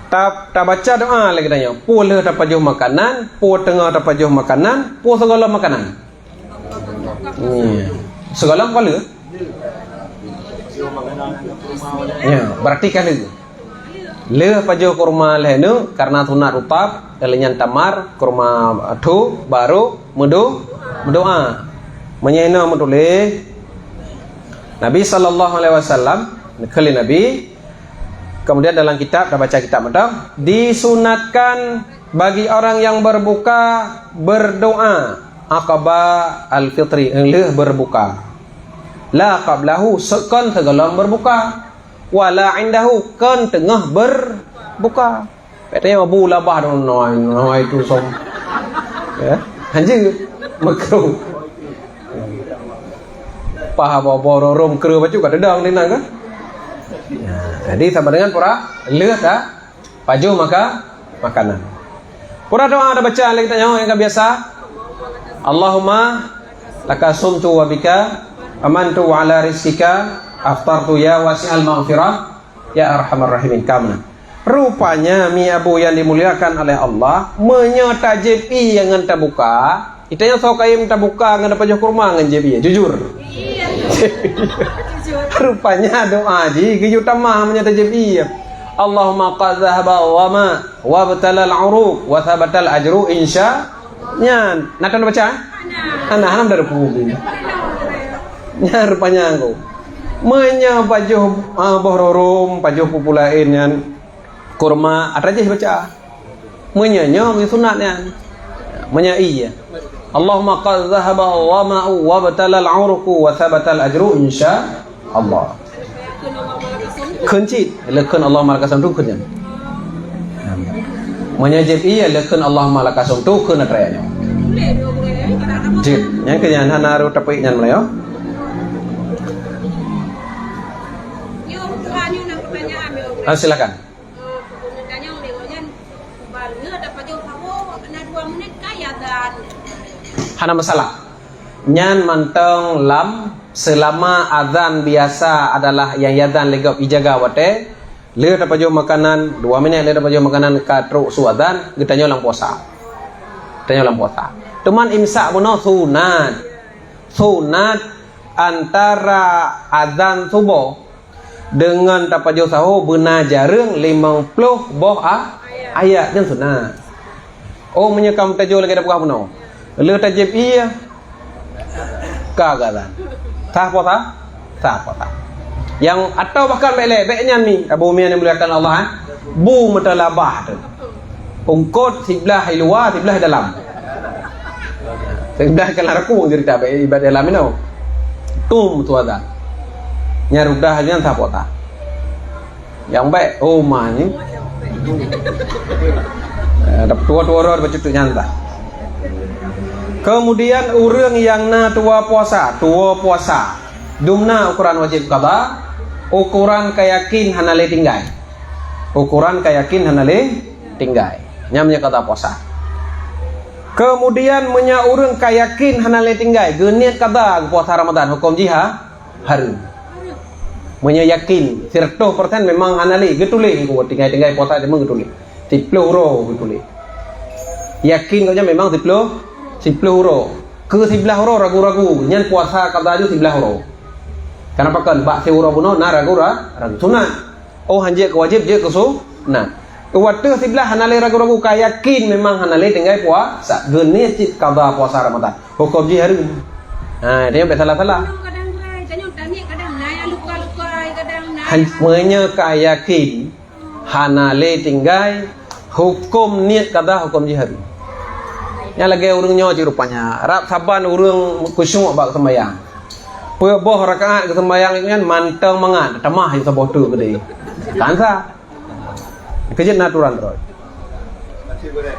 Ta-, tabaca doa lé geutanyoe, peue lheueh tapajoh makanan, peue teungoh tapajoh makanan, peue sigohlom makanan. Iya. Sigohlom ka lheueh? Ya, berarti ka lheueh. Lheueh pajoh kurma lhèe neuk, karena sunat rutab, lheueh nyan tamar, kurma, eh, tho, baru meudo-, meudoa. Meunyoe inoe meutuléh, Nabi sallallahu alaihi wasallam, kheun lé Nabi, kemudian dalam kitab, tabaca kitab mantong, disunatkan bagi orang yang berbuka berdoa aqaba al-fitri, lheueh berbuka. La qablahu, se-, kon sigohlom berbuka. Wala indahu, kon teungoh berbuka. Katanya Abu labah dong, noi, noi tu som. Ya, hanjeuet. Makruh. Pah boh-boh rorong keu bacut ka teudong di nan kan? Ya, jadi sama dengan pura lheueh ta pajoh maka-, makanan. Pura doa tabaca lé geutanyoe nyang ka biasa. Allahumma laka sumtu wa bika amantu wa ala rizqika aftartu ya wasi'al maghfirah ya arhamar rahimin. Ka meunan. Rupanya, mi abu nyang dimuliakan oleh Allah, meunyoe tajieb ié ngon tabuka, geutanyoe soe kayém tabuka ngon tapajoh kurma ngon jieb ié, jujur. Rupanya doa jih geuyue tamah meunyoe tajieb ié. Allahumma qad dhahaba dhama wabtalal uruq wa thabatal ajru insya. Nyan, na tabaca? Hana, hana meudara peububi. Nyan rupanya engko. Meunyoe pajoh, ah, boh rorong, pajoh peue-peue laén nyan, kurma, atra jih baca. Meunyoe nyoe sunat nyan. Meunyoe iya. Allahumma qad dhahaba dhama'u wabtalal uruqu wa thabatal ajru insya Allah. Kheun cit, lé kheun Allahumma lakasumtu kheun nyan. Meunyoe jieb ié, lé kheun Allahumma lakasumtu kheun atra nyoe. Cit, nyang keu nyan hana rot tapi nyan meunyoe. Ah, silakan. Eh, peuguna tanyong lewat nyan, bal nyoe dapat jaweueb saboh, na dua menit ka ya dan. Hana masalah. Nyan mantong lam, selama azan biasa adalah nyang azan lé gob ijaga watée, le tapajoh makanan, dua minét le tapajoh makanan ka trok su azan, geutanyoe lam puasa. Geutanyoe lam puasa. Teuma imsak bunoe sunat. Sunat antara azan suboh deungon tapajoh saho beuna jareueng limong ploh boh a-, ayat, nyan sunat. Oh, meunyoe ka meutajô lagée tapeugah bunoe, le tajieb ié ka gata. Sah puasa? Sah puasa. Nyang atau bahkan bék lé, bék nyan mi, Abu Mian yang dimuliakan Allah, eh? Bu meutalabah tu. Ungkot siblah di luwa, siblah di dalam. Siblah kan raku cerita bék ibadat dalam inoe. Tum tu ada. Nyang rudah nyan sah puasa. Nyang baik, oh, ma ni. Eh, dap-, tuwo-tuwo roh bacut nyan dah. Kemudian ureuëng nyang na tuwo puasa, tuwo puasa. Dumna ukuran wajib qada, ukuran ka yakin hana lé tinggai. Ukuran ka yakin hana lé tinggai. Nyan meunyoe qada puasa. Kemudian meunyoe ureuëng ka yakin hana lé tinggai, geuniet qada puasa Ramadan, huköm jih ha-, hareuem. Meunyoe yakin siratoh persen memang hana lé, geutuléh, tinggai-tinggai puasa cuma geutuléh. Siploh uroe geutuléh. Yakin gobnyan memang siploh, siploh uroe. Keu siblah uroe ragu-ragu, nyan puasa qada ju siblah uroe. Kenapa kan? Bak siuroe bunoe na ragu-ra-, ragu sunat. Oh, han jeuet keu wajéb, jeuet keu sunat. Watée siblah hana lé ragu-ragu, ka yakin memang hana lé tinggai puasa, geuniet cit qada puasa Ramadan. Huköm jih hareuem. Ha, dia sampai salah-salah. Kadang-kadang, kadang na yang luka-luka, kadang na. Han-, meunyoe ka yakin hana lé tinggai, huköm niet qada, huköm jih hareuem. Nyan lagée ureuëng nyoe cit rupanya. Rab saban ureuëng khusyuk bak seumayang. Peue boh rakaat geuseumbayang nyan mantong mangat, tamah saboh teuk keudeh. Kan sa? Keujeuet na aturan droe.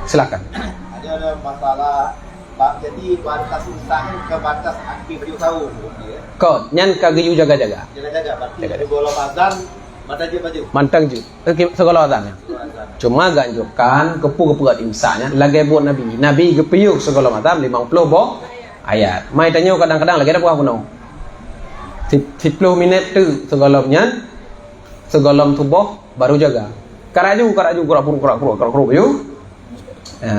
Silakan. Ada, ada masalah, Pak, jadi batas imsak ke batas akhir jauh tahun, ya? Kon, nyan ka geuyue jaga-jaga. Jaga-jaga, berarti jaga. Di bawah azan, mata je baju. Mantong jeuet. Oke, sigohlom azan nyan. Sigohlom azan. Cuma geuanjurkan, keupeue geupeugah imsak nyan, lagée buet Nabi. Nabi geupiôh sigohlom azan limong ploh boh ayat. Mai tanyoe kadang-kadang lagée dapeuh bunoe. Si-, siploh minét teuk sigohlom nyan, sigohlom suboh baru jaga. Karaju, karaju, kurak-kuruk, kurak-kuruk, kurak-kuruk, yu. Ha,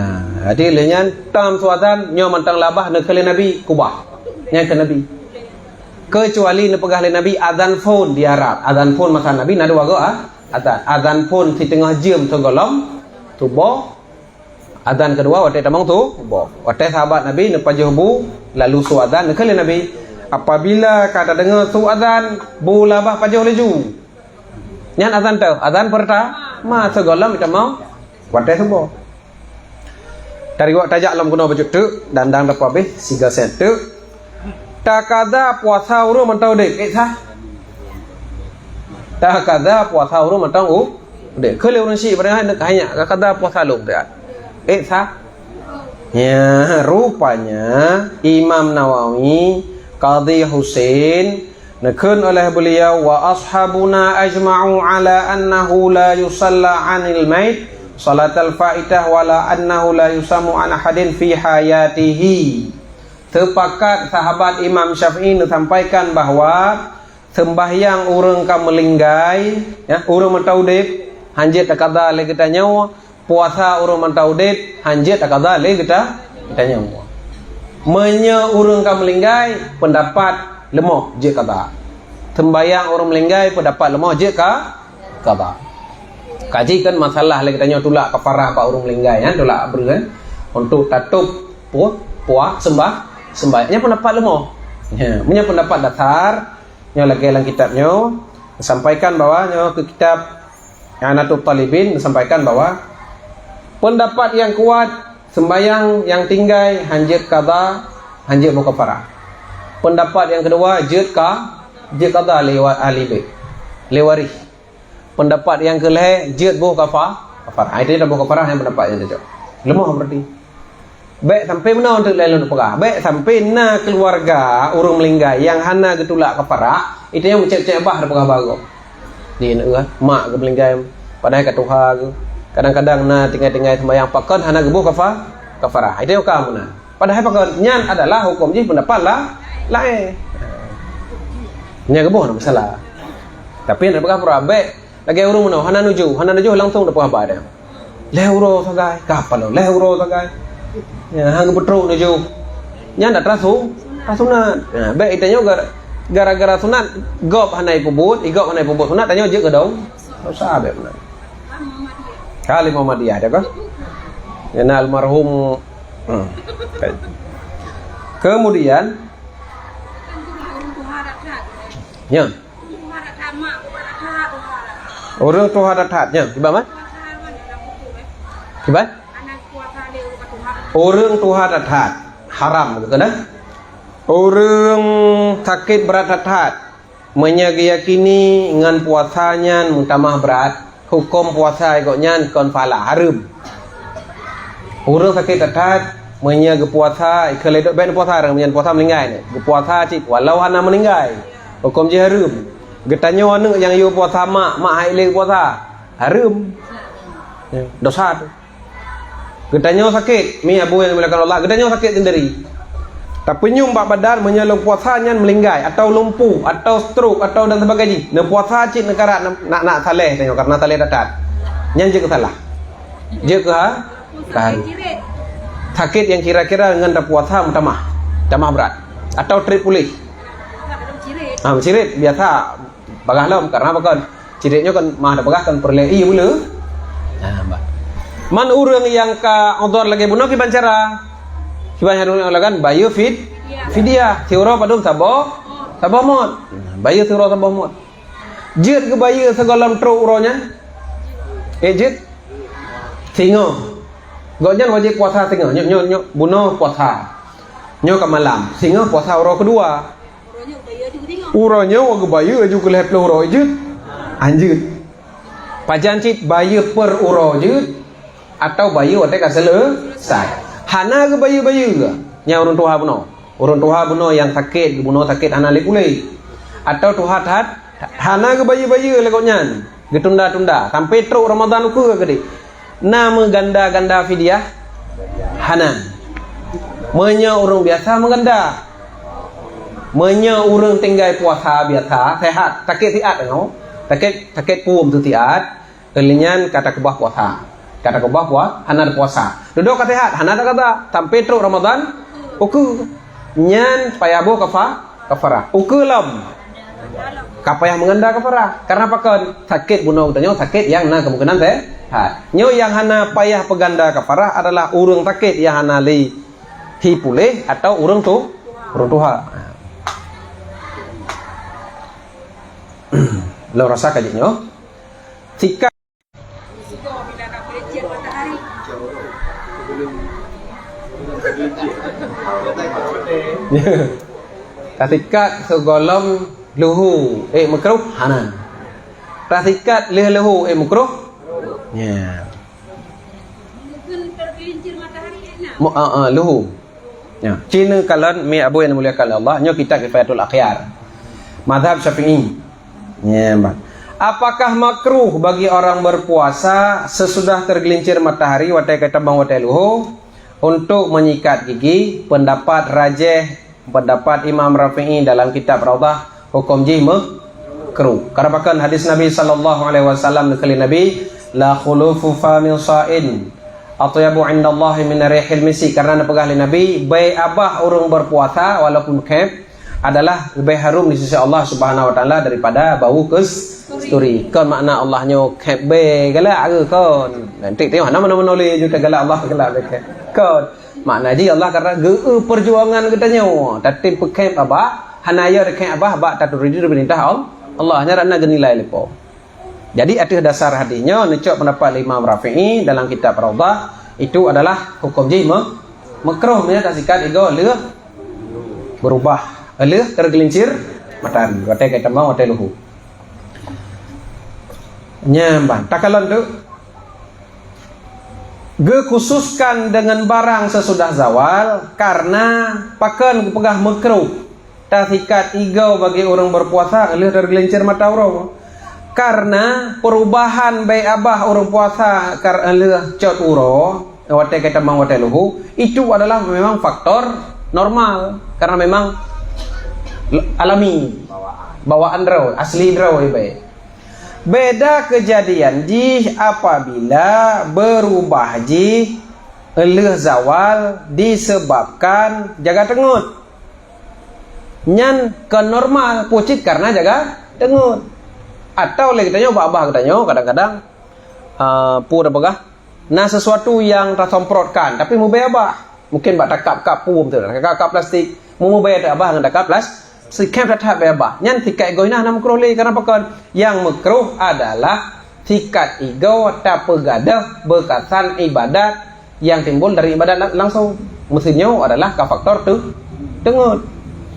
jadi lé nyan tam su azan nyoe mantong labah neukheun lé Nabi kubah. Nyan keu Nabi. Keucuali neupeugah lé Nabi azan phon di Arab. Azan phon masa Nabi na dua goe, ah, azan. Azan phon siteungoh jeuem sigohlom suboh. Azan keudua watée tamong suboh. Watée sahabat Nabi neupajoh bu lalu su azan neukheun lé Nabi, apabila ka tadeungoe su azan, bu labah pajoh laju. Nyan azan teu, azan peurtama sigohlom tamong watée suboh. Tariwak tajak lom keunoe bacut teuk, dan dang dapeuhabéh siga sét teuk. Takada puasa ureuëng mantong udeb, eh sah? Takada puasa ureuëng mantong u-, udeb. Keu lé ureuëng syiek barang hai neuk hanya takada puasa lom teuh. Eh sah? Ya, rupanya Imam Nawawi, Qadhi Husain, neukheun oleh beliau, "Wa ashabuna ajma'u ala annahu la yusalla 'anil mait salatal faitah wala annahu la yusammu an ahadin fi hayatihi." Teupakat sahabat Imam Syafi'i neusampaikan bahwa seumbahyang ureuëng ka meulinggai, ya, ureuëng mantong udeb, hanjeuet takada lé geutanyoe, puasa ureuëng mantong udeb hanjeuet takada lé geuta-, geutanyoe. Meunyoe ureuëng ka meulinggai, peundapat leumoh jeuet kada. Seumbahyang ureuëng meulinggai, peundapat leumoh jeuet ka, kada. Kaji kan masalah lé geutanyoe tulak kafarah bak ureuëng meulinggai, ya, tulak breueh, kan? Untuk tatôb pu-, puah sembah, sembah. Nyan peundapat leumoh. Ya, meunyoe peundapat dasar, nyoe lagée lam kitab nyoe, sampaikan bahwa nyoe keu kitab I'anatut Talibin sampaikan bahwa pendapat yang kuat, sembahyang yang tinggai hanjeuet qada, hanjeuet mukafarah. Pendapat yang kedua, jeuet ka, jeuet qada lé wa-, ahli bait, lé waréh. Pendapat yang keulhée, jeuet boh kafa-, kafarah. Itu dah boh kafarah yang pendapat yang cocok. Lemah berarti. Bék sampai meunoe teuk lé lôn peugah. Bék sampai na keuluwarga ureuëng meulinggai nyang hana geutulak kafarah, itu nyang meucék-cék bah teupeugah bagoe. Di neu, mak geumeulinggai, padahai ka tuha geuh. Kadang-kadang na tinggai-tinggai seumayang pakon hana geuboh kafa-, kafarah. Itu ka meunan. Padahai pakon nyan adalah hukum jih pendapat la-, laén. Nyan geuboh na masalah. Tapi nak peugah pura bèk lagèe ureueng meunoe hana nuju, hana nuju langsung dapat haba dia. Lhèe uroe sagai, ka paloe lhèe uroe sagai. Ya, hana geupeutrok nuju. Nyan dah terasu, terasunat. Ya, bèk itanyoe gara-, gara-gara sunat, gob hana ipubuet, igob hana ipubuet sunat, tanyoe jeuet keu dong. Dosa bèk meunan. Kali Muhammadiyah dah kah? Ya, na almarhum. Hmm. Kemudian, ya. Ureueng tuha that-that nyan, kiban man? Kiban? Ureueng tuha that-that, haram, beutôi nah? Ureueng sakét brat that-that, meunyoe geuyakini ngon puasa nyan meutamah brat, huköm puasa gobnyan kon phala, hareuem. Ureueng sakét that-that, meunyoe geupuasa, ikheun lé dok bèk neupuasa, meunyoe puasa meuninggai nyan. Geupuasa cit walau hana meuninggai, huköm jih hareuem. Geutanyoe aneuk nyang yue puasa mak, mak hai lé puasa, hareuem. Ya, dosa tu. Geutanyoe sakét, mi abu nyang dimuliakan Allah, geutanyoe sakét sendiri. Tapeunyum bak badan meunyoe lôn puasa nyan meuninggai, atau lumpuh, atau stroke, atau dan sebagainya. Neupuasa cit neukarat, nak, nak saleh tanyoe, karena saleh that-that. Nyan jeuet keu salah. Jeuet keu ha-, kan. Sakét nyang kira-kira ngon tapuasa meutamah, tamah brat. Atau trép puléh. Ha, meucirit biasa bagah lom, karena apa kan? Cirit nyoe kan mah ada bagah kan peureulèe ié bule. Ha, bah. Man ureueng nyang ka udhur lagèe bunoe kiban cara. Kiban cara kan bayeue fid-, fidyah. Siuroe padum saboh, saboh mot. Bayeue siuroe saboh mot. Jeuet geubayeue sigohlom trok uroe nyan? Eh, jeuet? Singoh. Gobnyan wajéb puasa singoh. Nyoe, nyoe, nyoe bunoe puasa. Nyoe ka malam. Singoh puasa uroe keudua. Uroe nyoe geubayeue laju keu lhèe ploh uroe jeuet? Hanjeuet. Pajan cit bayeue per uroe jeuet? Atau bayeue watèe ka seuleusoe. Hana geubayeue-bayeue. Nyan ureueng tuha bunoe. Ureueng tuha bunoe nyang sakét, geubunoe sakét hana lé puléh. Atau tuha that, hana geubayeue-bayeue lé gobnyan. Geutunda-tunda. Sampai trok Ramadhan ukeue keudéh. Na meuganda-ganda fidyah? Hana. Meunyoe ureueng biasa meuganda. Meunyoe ureueng tinggai puasa biasa, sehat, sakét siat nyoe. Sakét, sakét puem tu siat. Keu lheueh nyan ka takeubah puasa. Ka takeubah pua-, hana puasa. Dudoe ka sehat, hana taqadha. Sampai trok Ramadhan ukeue. Nyan payah boh kafa-, kafarah. Ukeue lom. Ka payah meuganda kafarah. Karena pakon? Sakét bunoe geutanyoe sakét nyang na kemungkinan sehat. Nyoe nyang hana payah peuganda kafarah adalah ureueng sakét nyang hana lé hi puléh atau ureueng tu-, ureueng tuha. Lôn rasa ka jeuet nyoe. Sikat Tasikat sigohlom luhu, eh, makruh? Hana. Tasikat lheueh luhu, eh, makruh? Ya. Mu-, ah, ah, luhu. Ya, ci neukalon mi abu nyang dimuliakan Allah, nyoe kitab Kifayatul Akhyar. Mazhab Syafi'i. Ya, bah. Apakah makruh bagi orang berpuasa sesudah tergelincir matahari watèe ka teubang watèe luhu untuk menyikat gigi? Pendapat rajih, pendapat Imam Rafi'i dalam kitab Raudhah, hukum jih makruh. Karena bahkan hadis Nabi sallallahu alaihi wasallam, kheun Nabi, "La khulufu famin sha'in atyabu indallahi min rihil misk." Karena neupeugah lé Nabi, bèe babah ureueng berpuasa walaupun khép adalah leubeh harum di sisi Allah Subhanahu wa Taala daripada bau kasturi. Kon makna Allah nyoe khép bèe galak ke kon. Nanti tengok hana meunoe-meunoe lé ju galak Allah galak bèe khép. Kon. Makna jih Allah karena geu-, perjuangan geutanyoe. Tatem peukhép babah, hana yo khép babah bak taturi di peurintah Allah. Allah nyan na geunilai lé Po. Jadi, ateueh dasar hadis nyoe, neucok pendapat lé Imam Rafi'i dalam kitab Raudhah, itu adalah hukum jih me-, makruh meunyoe tasikat igoe lheueh berubah, lheueh tergelincir matahari, watèe ka teubang, watèe luhu. Nyan ban, takalon tu. Geukhususkan deungon barang sesudah zawal, karena pakon geupeugah makruh. Tasikat igoe bagi ureueng berpuasa lheueh tergelincir mata uroe. Karena perubahan bèe babah ureueng puasa kar-, lheueh cot uroe, watèe ka tamong watèe luhu, itu adalah memang faktor normal. Karena memang alami. Bawaan droe, asli droe bèe. Beda kejadian jih apabila berubah jih lheueh zawal disebabkan jaga teungeut. Nyan kon normal, peue cit karena jaga teungeut. Atau lé geutanyoe, babah geutanyoe kadang-kadang, ah, peue tapeugah, na sesuatu nyang tasemprotkan, tapi meubèe babah. Mungkin bak takab-kab pom tu, takab-kab plastik, meubèe babah ngon takab plas-, sikhém that-that bèe babah. Nyan sikat igoe hina, hana meukruh lé, karena pakon? Nyang meukruh adalah sikat igoe tapeugadôh beukasan ibadat nyang timbul dari ibadat la-, langsung. Meusinyoe adalah ka faktor teu-, teungeut.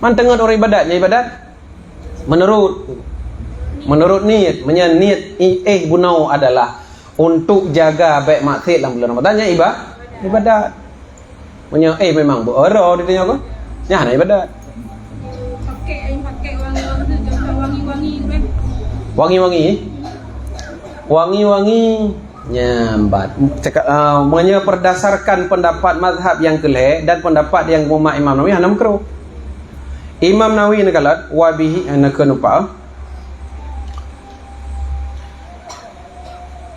Man teungeut ureueng ibadat, nyan ibadat menurut, menurut niet. Meunyoe niet i-, éh bunoe adalah untuk jaga bèk maksiet lam bulan Ramadan, nyan iba-, ibadat. Meunyoe éh memang beuoro di tanyoe ko, nyan hana ibadat. Pakai, pakai wangi-wangi, contoh wangi-wangi tu kan. Wangi-wangi? Wangi-wangi nyambat. Cakap, ah, meunyoe berdasarkan pendapat mazhab nyang keulhèe dan pendapat nyang geumat Imam Nawawi hana meukruh. Imam Nawawi neukalon, wa bihi, eh, neukeuneuk pa.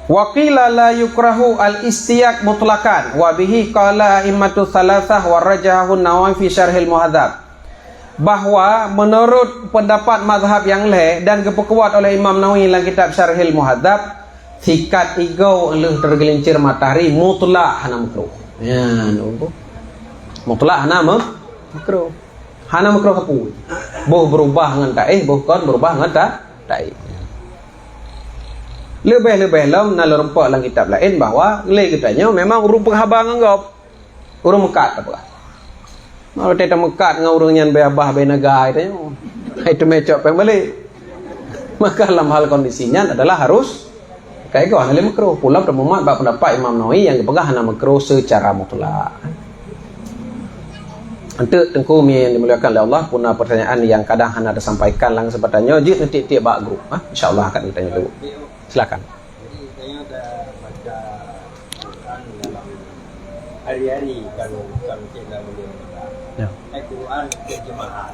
Wa qila la yukrahu al-istiyak mutlaqan, wa bihi qala a'immatu tsalatsah wa rajahahu Nawawi fi Syarhil Muhadzab, bahwa menurut pendapat mazhab nyang lhèe dan geupeukuat oleh Imam Nawawi lam kitab Syarhil Muhadzab, sikat igoe lheueh teugeulincir matahari mutlak hana meukruh. Nyan, mutlak hana me-, meukruh. Hana meukruh sapeue. Boh beurubah ngon taéh, boh kon beurubah ngon ta-, taéh. Leubeh-leubeh lom na lôn rumpok lam kitab laén bahwa lé geutanyoe memang ureueng peuhaba ngon gob. Ureueng meukat apa? Meunyoe tameukat ngon ureueng nyan bèe babah bèe naga geutanyoe, hai teumé cok péng balek. Maka lam hal kondisi nyan adalah harus Kai goh hana lé meukruh. Pula teumumat bak pendapat Imam Nawawi nyang geupeugah hana meukruh secara mutlak. Eunteuk Teungku mi nyang dimuliakan lé Allah, puna pertanyaan nyang kadang hana teusampaikan lam keuseumpatan nyoe, jeuet neutiek-tiek bak grup, ha? Insya Allah akan geutanyoe dulu. Silakan. Jadi, saya dah baca Quran dalam hari-hari kalau, kalau saya dah boleh baca. Ya. Eh, Quran terjemahan.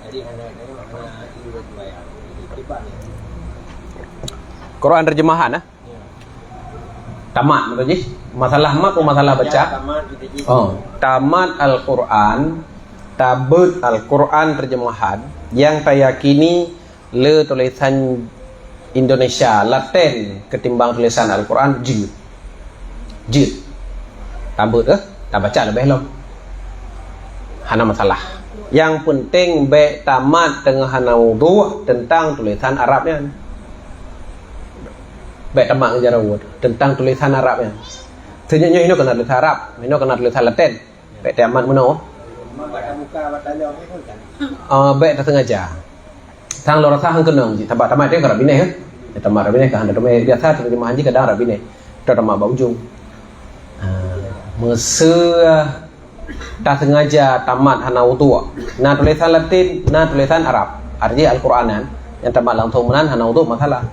Jadi, hanya, hanya, hanya itu sembahyang. Jadi, cepat ni. Quran terjemahan, eh? Tamat, betul jih? Masalah mat atau masalah baca? Oh, tamat Al-Quran, tabeuet Al-Quran terjemahan nyang tayakini le tulisan Indonesia, Latin ketimbang tulisan Al-Quran, jeuet. Jeuet. Tabeuet, eh? Tabaca leubeh lom. Hana masalah. Nyang penting bèk tamat teungoh hana wudhu teuntang tulisan Arab nyan. Bèk tamat ngon jaroe teuntang tulisan Arab nyan. Seunyoe nyoe inoe keunan tulisan Arab, inoe keunan tulisan Latin. Bèk tamat meunoe. Ah, bèk tasengaja. Sang lôn rasa han keunong jih, sabab tamat nyan ka Arab binéh, eh. Tamat Arab binéh ka hana teumé biasa, teurjeumahan jih kadang Arab binéh. Tamat bak ujong. Ah, meuseu tasengaja tamat hana wudhu. Na tulisan Latin, na tulisan Arab. Arti Al-Quran nyan, nyang tamat langsung meunan hana wudhu masalah.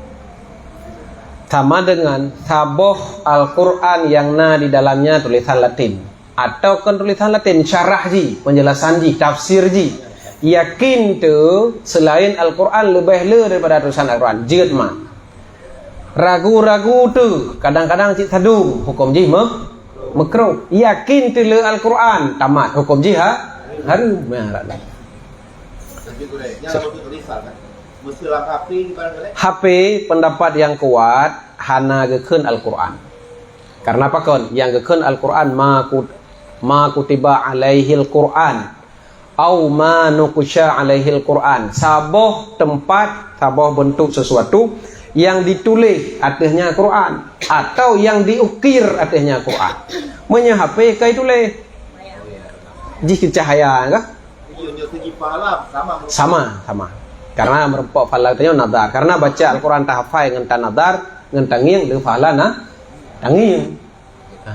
Sama dengan saboh Al-Quran nyang na di dalamnya tulisan Latin. Atawa kon tulisan Latin, syarah jih, penjelasan jih, tafsir jih. Yakin tu, selain Al-Quran leubeh le daripada tulisan Al-Quran, jeuet mat. Ragu-ragu tu, kadang-kadang cit sadum, huköm jih me-, meukruh. Yakin tu le Al-Quran, tamat, huköm jih ha-, hareuem. Ya, Rabbi. Tapi gurèe, nyan waktu tulisan kan? Mesti lam H P di barang gurèe? H P pendapat nyang kuat hana geukheun Al-Quran. Karena pakon? Nyang geukheun Al-Quran ma ku-, ma kutiba alaihil Quran. Au ma nuqisya alaihil Quran. Saboh teumpat, saboh beuntuk sesuatu nyang dituléh ateueh nyan Quran atau nyang diukir ateueh nyan Quran. Meunyoe H P ka ituléh, jih keu cahya kah? Sama, sama. Karena meurumpok pahala geutanyoe nazar. Karena baca Al-Quran tahafai ngon tanazar, ngon tangieng, le pahala na tangieng. Ha.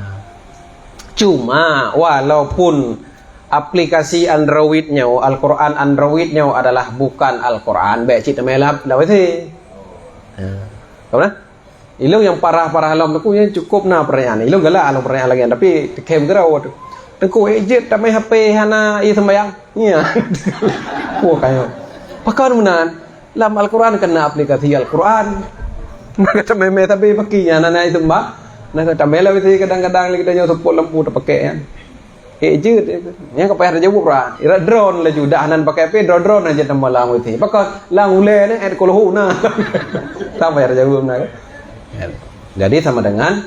Cuma, walaupun aplikasi Android nyoe, Al-Quran Android nyoe adalah bukan Al-Quran, bèk cit teumé lam, lam W C. Ka na? Ilong nyang parah-parah lom Teungku, nyang cukup na pertanyaan. Ilong galak lom pertanyaan lagèe nyan, tapi teukhem keudroe tu. Teungku, eh, jeuet tamè H P hana ie sembahyang. Nya. Oh, kayo. Pakon meunan. Lam Al-Quran kan na aplikasi Al-Quran. Maka tamè-mè tapi paki nya na, na ie sembahyang. Na tamè lah bisi kadang-kadang lé kita nyoe seupôt lampu tapakè nyan. Eh, jeuet, eh. Nyan ka payah tajaweueb ra. Ira drone laju, dak hana pakai H P, drone-drone aja tambah lam U T. Pakon lam ulèe ni, et kolohu na. Tak payah tajaweueb na, kan? Jadi sama dengan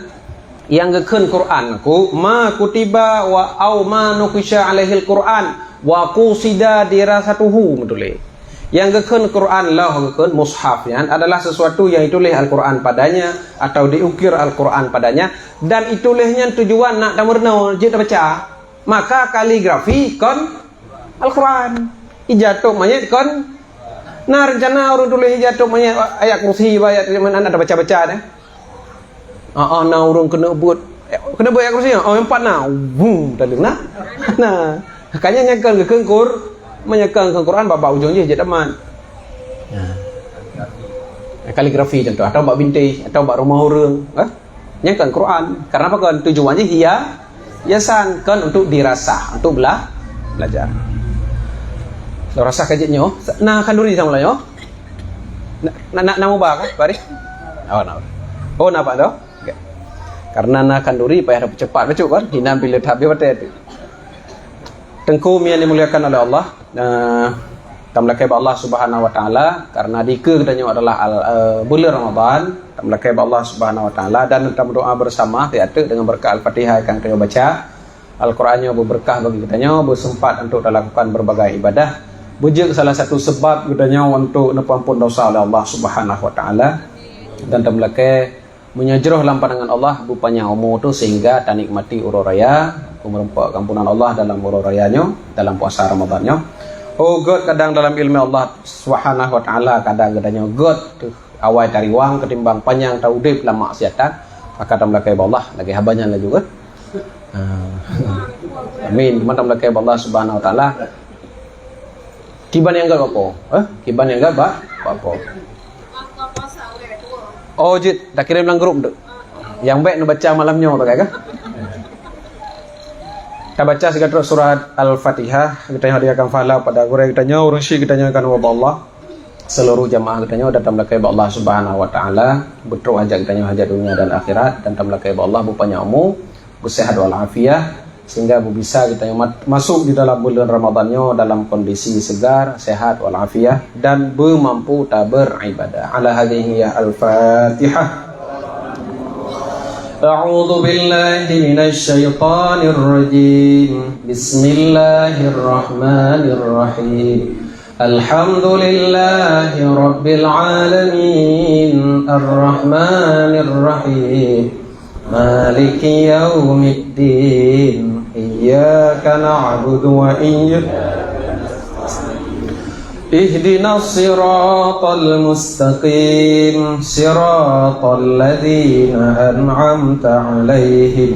nyang geukheun Quran ku, ma kutiba wa au ma nukisha alaihil Quran wa qusida dirasatuhu, meutuléh. Nyang geukheun Quran, loh geukheun mushaf nyan adalah sesuatu yang ditulis Al-Quran padanya atau diukir Al-Quran padanya, dan ditulis nyan tujuan nak tameurunoe jeuet tabaca. Maka kaligrafi kon Al-Quran. Ija tôb manyét kon. Na rencana ureueng tuléh ija tôb manyét ayat kursi, ayat mana nak baca-baca deh. Ah, ah, na ureueng keuneuk beuet. Keuneuk beuet ayat kursi, oh, empat na. Wum, tadi na. Nah, makanya nyan kon geukheun Qur, meunyo kon Quran bak, bak ujong jih jeuet tamat. Nah. Kaligrafi contoh, atau bak bintéh, atau bak rumoh ureueng, eh? Nyan kon Quran. Karena apa kon? Tujuan jih hia-, hiasan, kon untuk dirasah, untuk bela-, belajar. Lôn rasa ka jeuet nyoe, na khanduri sama lah nyoe. Na, na, na, na muba kah, Farid? Oh, na. Oh, na apa tu? Okey. Karena na khanduri payah peucepat bacut kan? Hinan bila that habéh watèe tu. Teungku nyang dimuliakan oleh Allah, eh, tameulakèe bak Allah Subhanahu wa Taala, karena dikeue geutanyoe adalah al-, eh, buleuen Ramadan, tameulakèe bak Allah Subhanahu wa Taala dan tameudoa bersama siat teuk dengan berkat Al-Fatihah nyang geutanyoe baca. Al-Quran nyoe beubeureukat bagi geutanyoe, beuseumpat untuk talakukan berbagai ibadah. Beujeuet salah satu sebab geutanyoe untuk neupeuampon dosa oleh Allah Subhanahu wa Taala. Dan tameulakèe Meunyoe jroh lam pandangan Allah, beupanyang umu tu sehingga tanikmati uroe raya, beumeurumpok keuampunan Allah dalam uroe raya nyoe, dalam puasa Ramadan nyoe. Oh, gèt kadang dalam ileumèe Allah Subhanahu wa Taala, kadang geutanyoe gèt teuh awai tariwang ketimbang panyang taudép lam maksiatan, maka tameulakèe bak Allah lagèe haba nyan laju gèt. Ah. Amin. Cuma tameulakèe bak Allah Subhanahu wa Taala. Kiban nyang gèt bak Po? Eh? Kiban nyang gèt bak, bak Po? Oh, jeuet, takirém lam grup tu. Nyang bèk neubaca malam nyoe tu, kan? Tabaca sigoe trok surat Al-Fatihah, geutanyoe hadiahkan pahala pada gurèe geutanyoe, ureueng syik geutanyoe kan bak Allah. Seluruh jamaah geutanyoe dan tameulakèe bak Allah Subhanahu wa Taala, beutrok hajat geutanyoe, hajat dunia dan akhirat, dan tameulakèe bak Allah beupanyang umu, beuseuhat wal afiah, sehingga beubisa geutanyoe mat-, masuk di dalam buleuen Ramadan nyoe dalam kondisi segar, sehat wal afiah, dan beumampu taberibadah. Ala hadhihi ya Al-Fatihah. أعوذ بالله من الشيطان الرجيم. بسم الله الرحمن الرحيم. الحمد لله رب العالمين. الرحمن الرحيم. مالك يوم الدين. إياك نعبد وإياك اهدنا الصراط المستقيم، صراط الذين أنعمت عليهم،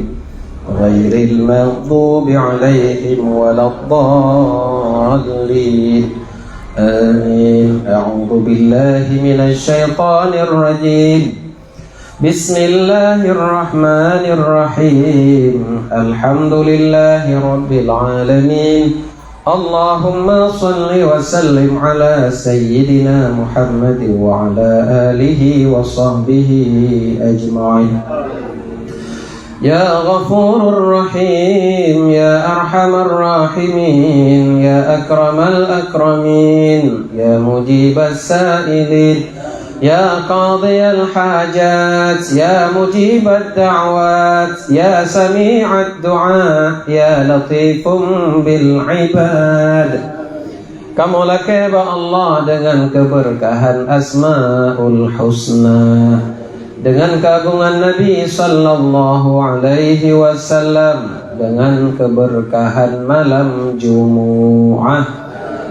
غير المغضوب عليهم ولا الضالين. آمين. أعوذ بالله من الشيطان الرجيم. بسم الله الرحمن الرحيم. الحمد لله رب العالمين. اللهم صل وسلم على سيدنا محمد وعلى آله وصحبه أجمعين. يا غفور رحيم، يا أرحم الراحمين، يا أكرم الأكرمين، يا مجيب السائلين، يا قاضي الحاجات، يا مجيب الدعوات، يا سميع الدعاء، يا لطيف بالعباد. Kamoe lakée bak Allah deungon keubeurkahan Asmaul Husna, deungon keuagongan Nabi sallallahu alaihi wasallam, deungon keubeurkahan malam Jumu'ah,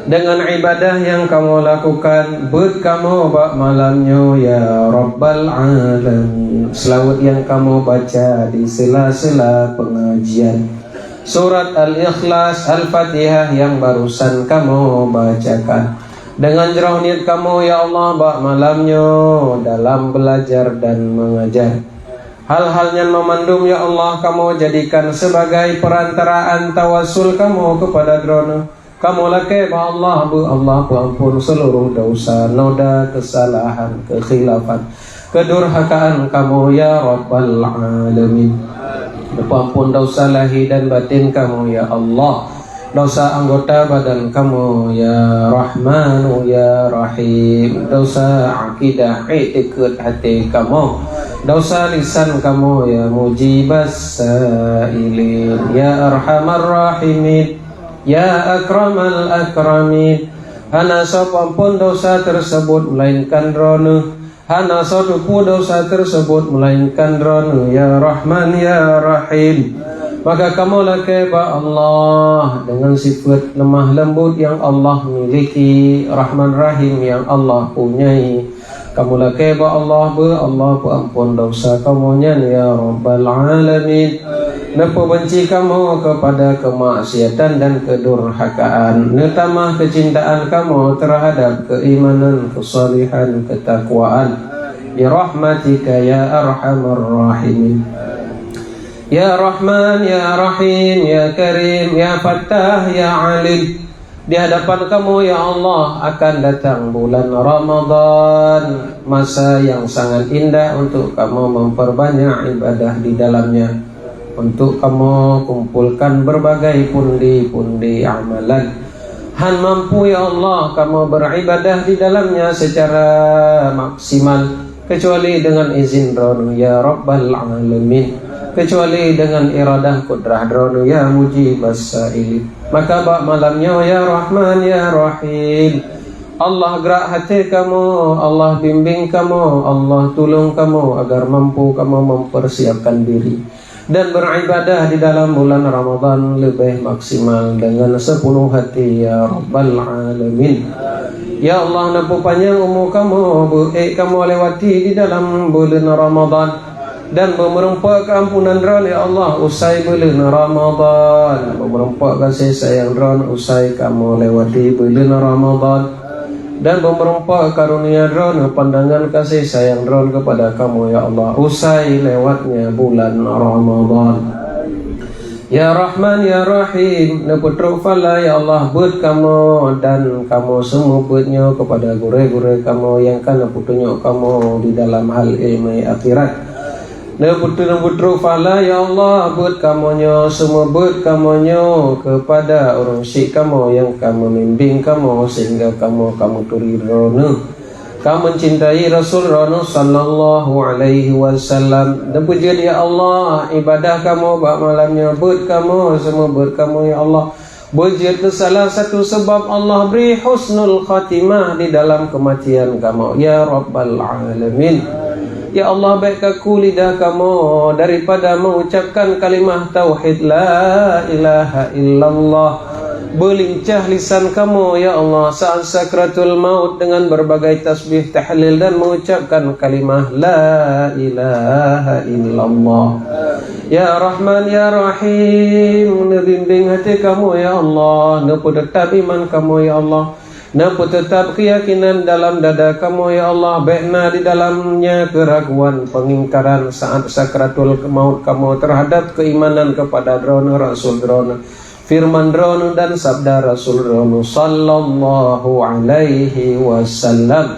deungon ibadah nyang kamoe lakukan, beuet kamoe bak malam nyoe, ya Rabbal Alamin. Seulaweuet nyang kamoe baca di sela-sela peungajian, Surat Al-Ikhlas, Al-Fatihah nyang barusan kamoe bacakan. Deungon jroh niet kamoe, ya Allah, bak malam nyoe dalam beulajar dan meungajar. Hal-hal nyan meumandum, ya Allah, kamoe jadikan sebagai perantaraan tawassul kamoe keupada Droeneueh. Kamoe lakée bak Allah, beu Allah peuamphon seuluruh desya, noda, keusalahan, keukhilafan, keudurhakaan kamoe, ya Rabbal Alamin. Neupeuamphon desya lahé dan batén kamoe, ya Allah. Desya anggota badan kamoe, ya Rahmanu, ya Rahim. Desya akidah, iktikeuet até kamoe. Desya lisan kamoe, ya Mujibas Sailin, ya Arhamar Rahimin, ya Akramal Akramin. Hana soe peuamphon desya teuseubut meulainkan Droeneueh. Hana soe teupeu desya teuseubut meulainkan Droeneueh, ya Rahman, ya Rahim. Maka kamoe lakée bak Allah deungon sifeuet leumah leumbot nyang Allah miliki, Rahman Rahim nyang Allah punyai. Kamoe lakée bak Allah, beu Allah peuamphon desya kamoe nyan, ya Rabbal Alamin. Neupeubeunci kamoe keupada keumaksiatan dan keudurhakaan. Neutamah keucintaan kamoe teuhadab keuimanan, keusalihan, keutakwaan. Birahmatika ya arhamar rahimin. Ya Rahman, ya Rahim, ya Karim, ya Fattah, ya Alim. Di hadapan kamoe, ya Allah, akan datang bulan Ramadan, masa yang sangat indah untuk kamoe memperbanyak ibadah di dalamnya, untuk kamoe kumpulkan berbagai pundi-pundi amalan. Han mampu, ya Allah, kamoe beribadah di dalamnya secara maksimal, kecuali dengan izin Droeneueh, ya Rabbal Alamin, kecuali dengan iradah kudrah Droeneueh, ya Mujibas Sailin. Maka bak malam nyoe, ya Rahman, ya Rahim, Allah grak até kamoe, Allah bimbing kamoe, Allah tulông kamoe agar mampu kamoe mempersiapkan diri dan beribadah di dalam bulan Ramadan leubeh maksimal dengan sepenuh hati, ya Rabbal Alamin. Ya Allah, neupeupanjang umu kamoe, beu ék kamoe lewati di dalam buleuen Ramadan, dan beumeureumpok keuampunan Droeneueh, ya Allah, usai buleuen Ramadan. Beumeureumpok kasih sayang Droeneueh usai kamoe lewati buleuen Ramadan. Dan beumeureumpok karunia Droeneueh, pandangan kasih sayang Droeneueh keupada kamoe, ya Allah, usai lewatnya bulan Ramadan. Ya Rahman, ya Rahim, neupeutrok phala, ya Allah, beuet kamoe dan kamoe seumeubeuet nyoe keupada gurée-gurée kamoe nyang ka neupeutunyok kamoe di dalam hal iéleumé akhirat. Neupeutrok-, neupeutrok phala, ya Allah, beuet kamoe nyoe, seumeubeuet kamoe nyoe keupada ureuëng syik kamoe nyang ka meumimbing kamoe sehingga kamoe ka meuturi Droeneueh, ka meucintai Rasul Droeneueh sallallahu alaihi wasallam. Neupeujeuet, ya Allah, ibadah kamoe bak malam nyoe, beuet kamoe, seumeubeuet kamoe, ya Allah. Beujeuet keu salah satu sabab Allah bri husnul khatimah di dalam keumatian kamoe, ya Rabbal Alamin. Ya Allah, bék kaku lidah kamoe daripada mengucapkan kalimah tauhid la ilaha illallah. Beulincah lisan kamoe, ya Allah, saat sakratul maut dengan berbagai tasbih, tahlil dan mengucapkan kalimah la ilaha illallah. Ya Rahman, ya Rahim, neubimbing até kamoe, ya Allah, neupeuteutap iman kamoe, ya Allah, neupeuteutap keuyakinan dalam dada kamoe, ya Allah, bék na di dalamnya keuraguan, pengingkaran saat sakratul maut kamoe terhadap keimanan kepada Droeneueh, Rasul Droeneueh, firman Droeneueh dan sabda Rasul Droeneueh sallallahu alaihi wasallam.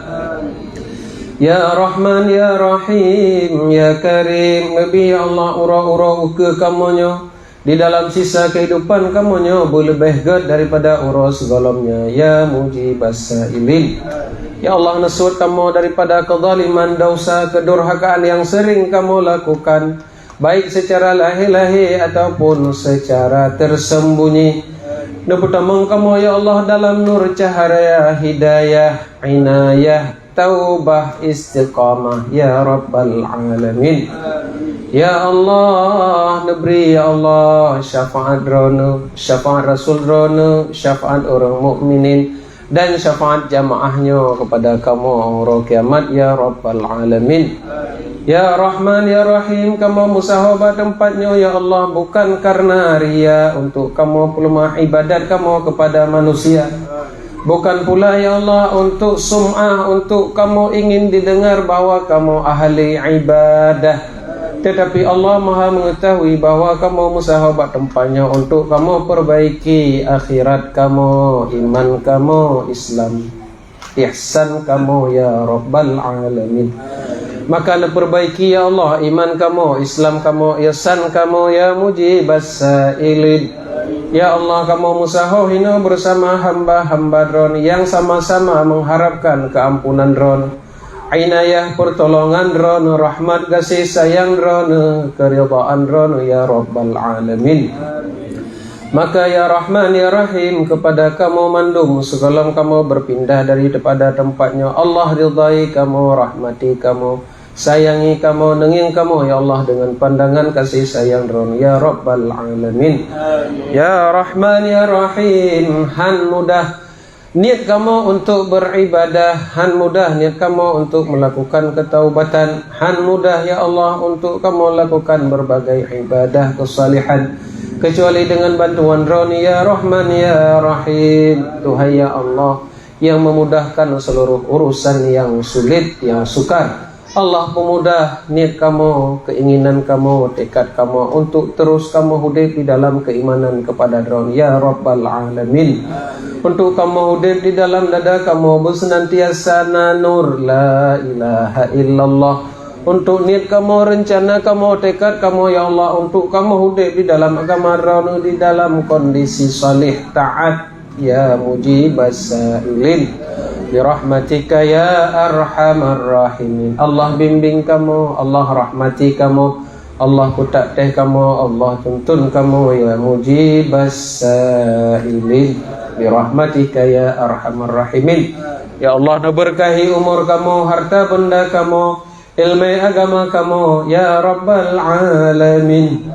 Ya Rahman, ya Rahim, ya Karim, neubi, ya Allah, uroe-uroe ukeue kamoe nyoe di dalam sisa keuhidupan kamoe nyoe beuleubeh gét daripada uroe sigohlom nyoe, ya Mujibas Sailin. Ya Allah, neusuet kamoe daripada keuzaliman, dosa, keudurhakaan nyang sering kamoe lakukan, baik secara lahé-lahé ataupun secara tersembunyi. Neupeutamong kamoe, ya Allah, dalam nur cahaya hidayah, inayah, taubah, istiqamah, ya Rabbal Alamin. Ya Allah, neubri, ya Allah, syafaat Droeneueh, syafaat Rasul Droeneueh, syafaat ureuëng mukminin, dan syafaat jamaah nyoe keupada kamoe uroe kiamat, ya Rabbal Alamin. Ya Rahman, ya Rahim, kamoe meusaho bak teumpat nyoe, ya Allah, bukan karena ria untuk kamoe peuleumah ibadat kamoe keupada manusia, Bukan pula, ya Allah, untuk sum'ah, untuk kamoe ingin didengar bahwa kamoe ahli ibadah. Tetapi Allah Maha Mengetahui bahwa kamoe meusaho bak teumpat nyoe untuk kamoe perbaiki akhirat kamoe, iman kamoe, Islam, ihsan kamoe, ya Rabbal Alamin. Maka neupeurbaiki, ya Allah, iman kamoe, Islam kamoe, ihsan kamoe, ya Mujibas Sailin. Ya Allah, kamoe meusaho hinoe bersama hamba-hamba Droeneuh nyang sama-sama mengharapkan keampunan Droeneuh, inayah pertolongan Droeneuh, rahmat gaséh sayang Droeneuh, keridhaan Droeneuh, ya Rabbal Alamin. Maka, ya Rahman, ya Rahim, kepada kamoe mandum, sebelum kamoe berpindah daripada tempat nyoe, Allah ridhai kamoe, rahmati kamoe, sayangi kamoe, neungieng kamoe, ya Allah, dengan pandangan kasih sayang Droeneuh, ya Rabbal Alamin. Ya Rahman, ya Rahim, han mudah niet kamoe untuk beribadah, han mudah niet kamoe untuk melakukan ketaubatan, han mudah, ya Allah, untuk kamoe lakukan berbagai ibadah kesalihan, kecuali dengan bantuan Droeneuh, ya Rahman, ya Rahim. Tuhan, ya Allah, yang memudahkan seluruh urusan yang sulit, yang sukar. Allah peumudah niet kamoe, keinginan kamoe, tekad kamoe untuk terus kamoe udeb di dalam keimanan kepada Droeneuh, ya Rabbal Alamin. Untuk kamoe udeb di dalam dada kamoe beusenantiasa na nur la ilaha illallah. Untuk niet kamoe, rencana kamoe, tekad kamoe, ya Allah, untuk kamoe udeb di dalam agama Droeneuh di dalam kondisi saleh, taat, ya Mujibas Sailin, birahmatika ya arhamar rahimin. Allah bimbing kamoe, Allah rahmati kamoe, Allah peutak teh kamoe, Allah tuntun kamoe, ya Mujibas Sailin, birahmatika ya arhamar rahimin. Ya Allah, neubeurkahi umur kamoe, harta benda kamoe, ilmu agama kamoe, ya Rabbal Alamin.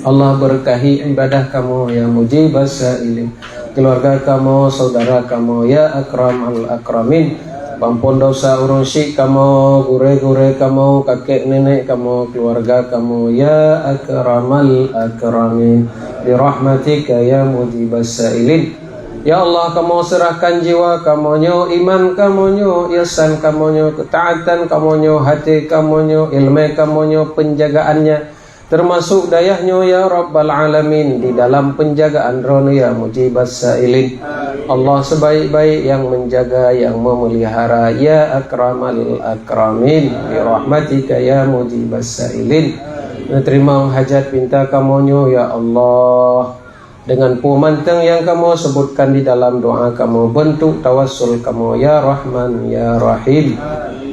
Allah beurkahi ibadah kamoe, ya Mujibas Sailin. Keluarga kamoe, saudara kamoe, ya Akramal Akramin. Pampon dosa ureuëng syik kamoe, gurée-gurée kamoe, kakek nenek kamoe, keluarga kamoe, ya Akramal Akramin. Birahmatika ya Mujibas Sailin. Ya Allah, kamoe serahkan jiwa kamoe nyoe, iman kamoe nyoe, ihsan kamoe nyoe, ketaatan kamoe nyoe, hati kamoe nyoe, ilmu kamoe nyoe, penjagaannya, termasuk dayah nyoe, ya Rabbal Alamin, di dalam penjagaan Droeneuh, ya Mujibas Sailin. Allah sebaik-baik yang menjaga, yang memelihara, ya Akramal Akramin, birahmatika ya Mujibas Sailin. Neuterima hajat pinta kamoe nyoe, ya Allah. Dengan peue mantong nyang kamoe seubutkan di dalam doa kamoe, beuntuk tawassul kamoe, ya Rahman, ya Rahim.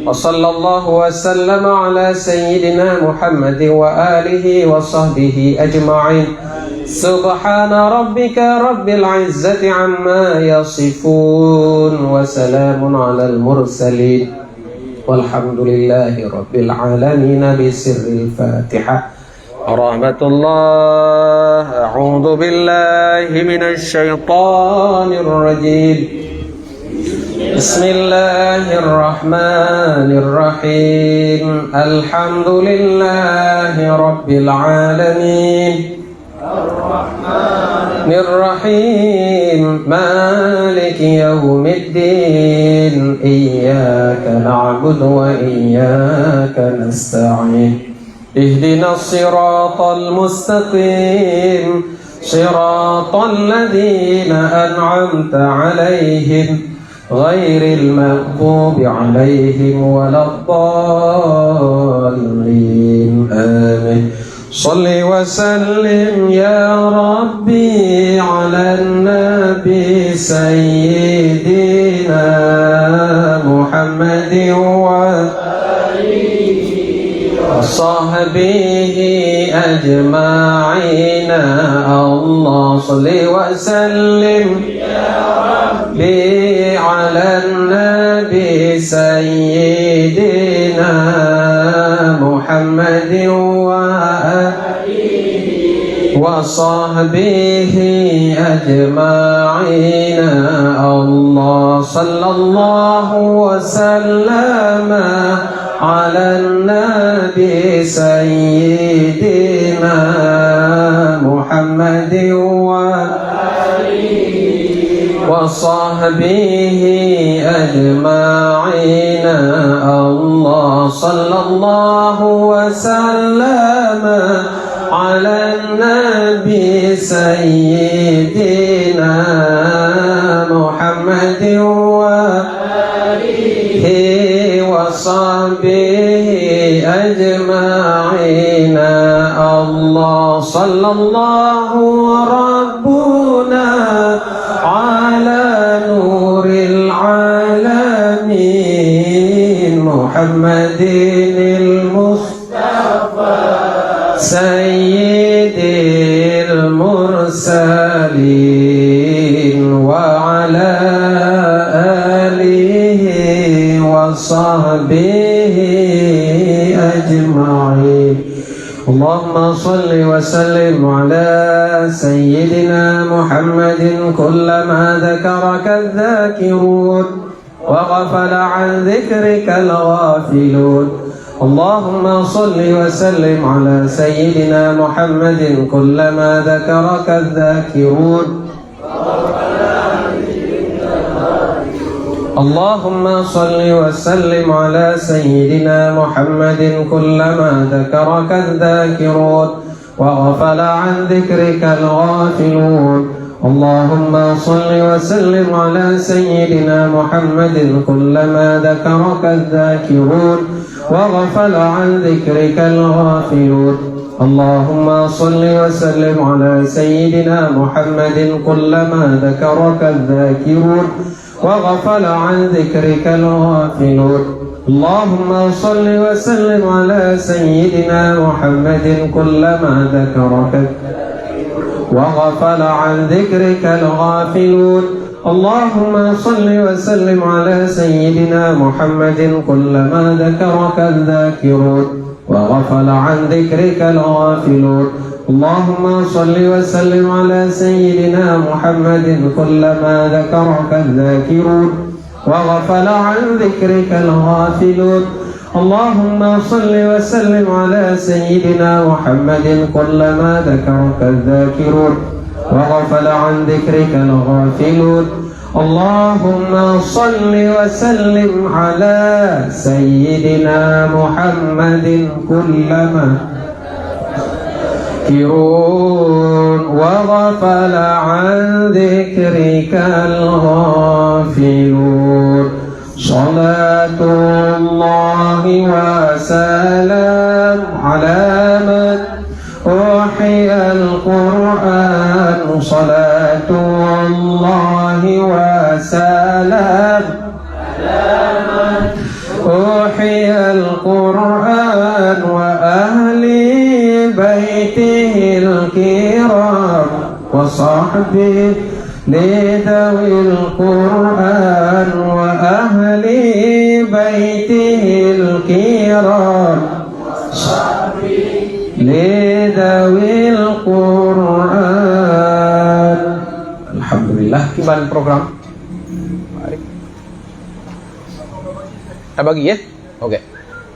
Wa sallallahu wa sallama ala sayyidina Muhammad wa alihi wa sahbihi ajma'in. Subhana rabbika rabbil izzati amma yasifun. Wa salamun alal mursalin. Walhamdulillahi rabbil alamin. Bi sirril Fatihah. ورحمة الله. أعوذ بالله من الشيطان الرجيم. بسم الله الرحمن الرحيم. الحمد لله رب العالمين. الرحمن الرحيم. مالك يوم الدين. إياك نعبد وإياك نستعين. اهدنا الصراط المستقيم، صراط الذين أنعمت عليهم، غير المغضوب عليهم ولا الضالين. آمين. صل وسلم يا ربي على النبي سيدنا محمد وآله وصحبه أجمعين. اللهم صل وسلم على النبي سيدنا محمد وآله وصحبه أجمعين. الله صلى الله وسلم على النبي سيدنا محمد وآله وصحبه أجمعين. الله صلى الله وسلم على النبي سيدنا محمد وآله وصحبه أجمعين. الله صلى الله ربنا على نور العالمين محمد المصطفى سيد المرسلين وعلى آله وصحبه أجمعين. اللهم صل وسلم على سيدنا محمد كلما ذكرك الذاكرون وغفل عن ذكرك الغافلون. اللهم صل وسلم على سيدنا محمد كلما ذكرك الذاكرون. اللهم صل وسلم على سيدنا محمد كلما ذكرك الذاكرون وغفل عن ذكرك الغافلون. اللهم صل وسلم على سيدنا محمد كلما ذكرك الذاكرون وغفل عن ذكرك الغافلون. اللهم صل وسلم على سيدنا محمد كلما ذكرك الذاكرون وغفل عن ذكرك الغافلون. اللهم صل وسلم على سيدنا محمد كلما ذكرك وغفل عن ذكرك الغافلون. اللهم صل وسلم على سيدنا محمد كلما ذكرك الذاكرون وغفل عن ذكرك الغافلون. اللهم صل وسلم على سيدنا محمد كلما ذكرك الذاكرون وغفل عن ذكرك الغافلون. اللهم صل وسلم على سيدنا محمد كلما ذكرك الذاكرون وغفل عن ذكرك الغافلون. اللهم صل وسلم على سيدنا محمد كلما ذكرون وغفل عن ذكرك الغافلون. صلاة الله وسلام على من أوحي القرآن. صلاة الله وسلام على من أوحي القرآن وأهل بيته الكرام وصحبه لذوي القرآن وأهل بيته الكرام لذوي القرآن. Alhamdulillah, kiban program. Baik. Tabagi, ya? Oke.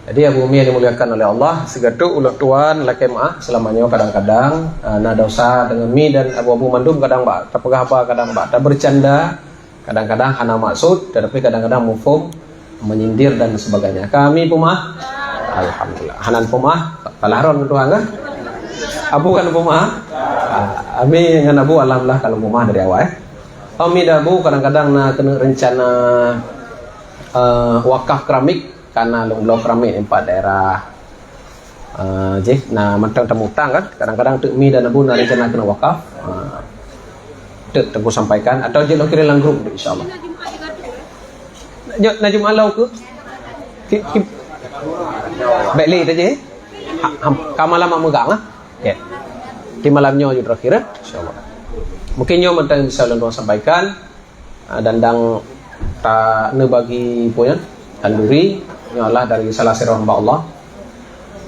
Jadi, Abu Umi yang dimuliakan oleh Allah, sigatuk ulôn tuan lakée meuáh, seulama nyoe kadang-kadang, ah, na desya deungon Mi dan abu-abu mandum, kadang bak tapeugah haba, kadang bak tabercanda, kadang-kadang hana maksud, tetapi kadang-kadang muphom, menyindir dan sebagainya. Ka Mi peumaáh? Alhamdulillah. Hana peumaáh, salah droen tuan kan? Abu kan peumaáh? Ah, Mi ngon Abu alhamdulillah ka lôn peumaáh dari awai. Oh, Mi dan Abu kadang-kadang na keuneuk reuncana, eh, wakaf keramik. Kana lôn bloe keramik nibak daerah, eh, jih na mantong tamutang kan. Kadang-kadang teuk Mi dan Abu na rencana keuneuk wakaf. Eh, teuk teupeusampaikan atau jih lôn kirim lam grup, insya-Allah. Nyoe na Jumat lau keu? Ki-, ki-, bék lé teuh jih. Ha, ham, ka malam mak meugang ah. Ya. Di malam nyoe jih terakhir, eh, insya-Allah. Mungkin nyoe mantong bisa lôn sampaikan. Ah, dan dang ta neubagi peue nyan, khanduri, nyoe adalah dari salah sidroe hamba Allah.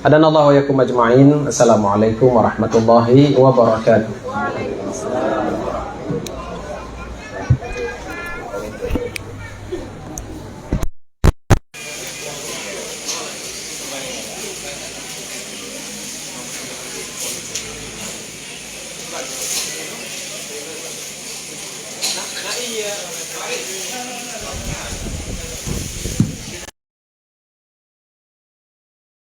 Hadanallahu wa iyyakum ajma'in. Assalamualaikum warahmatullahi wabarakatuh.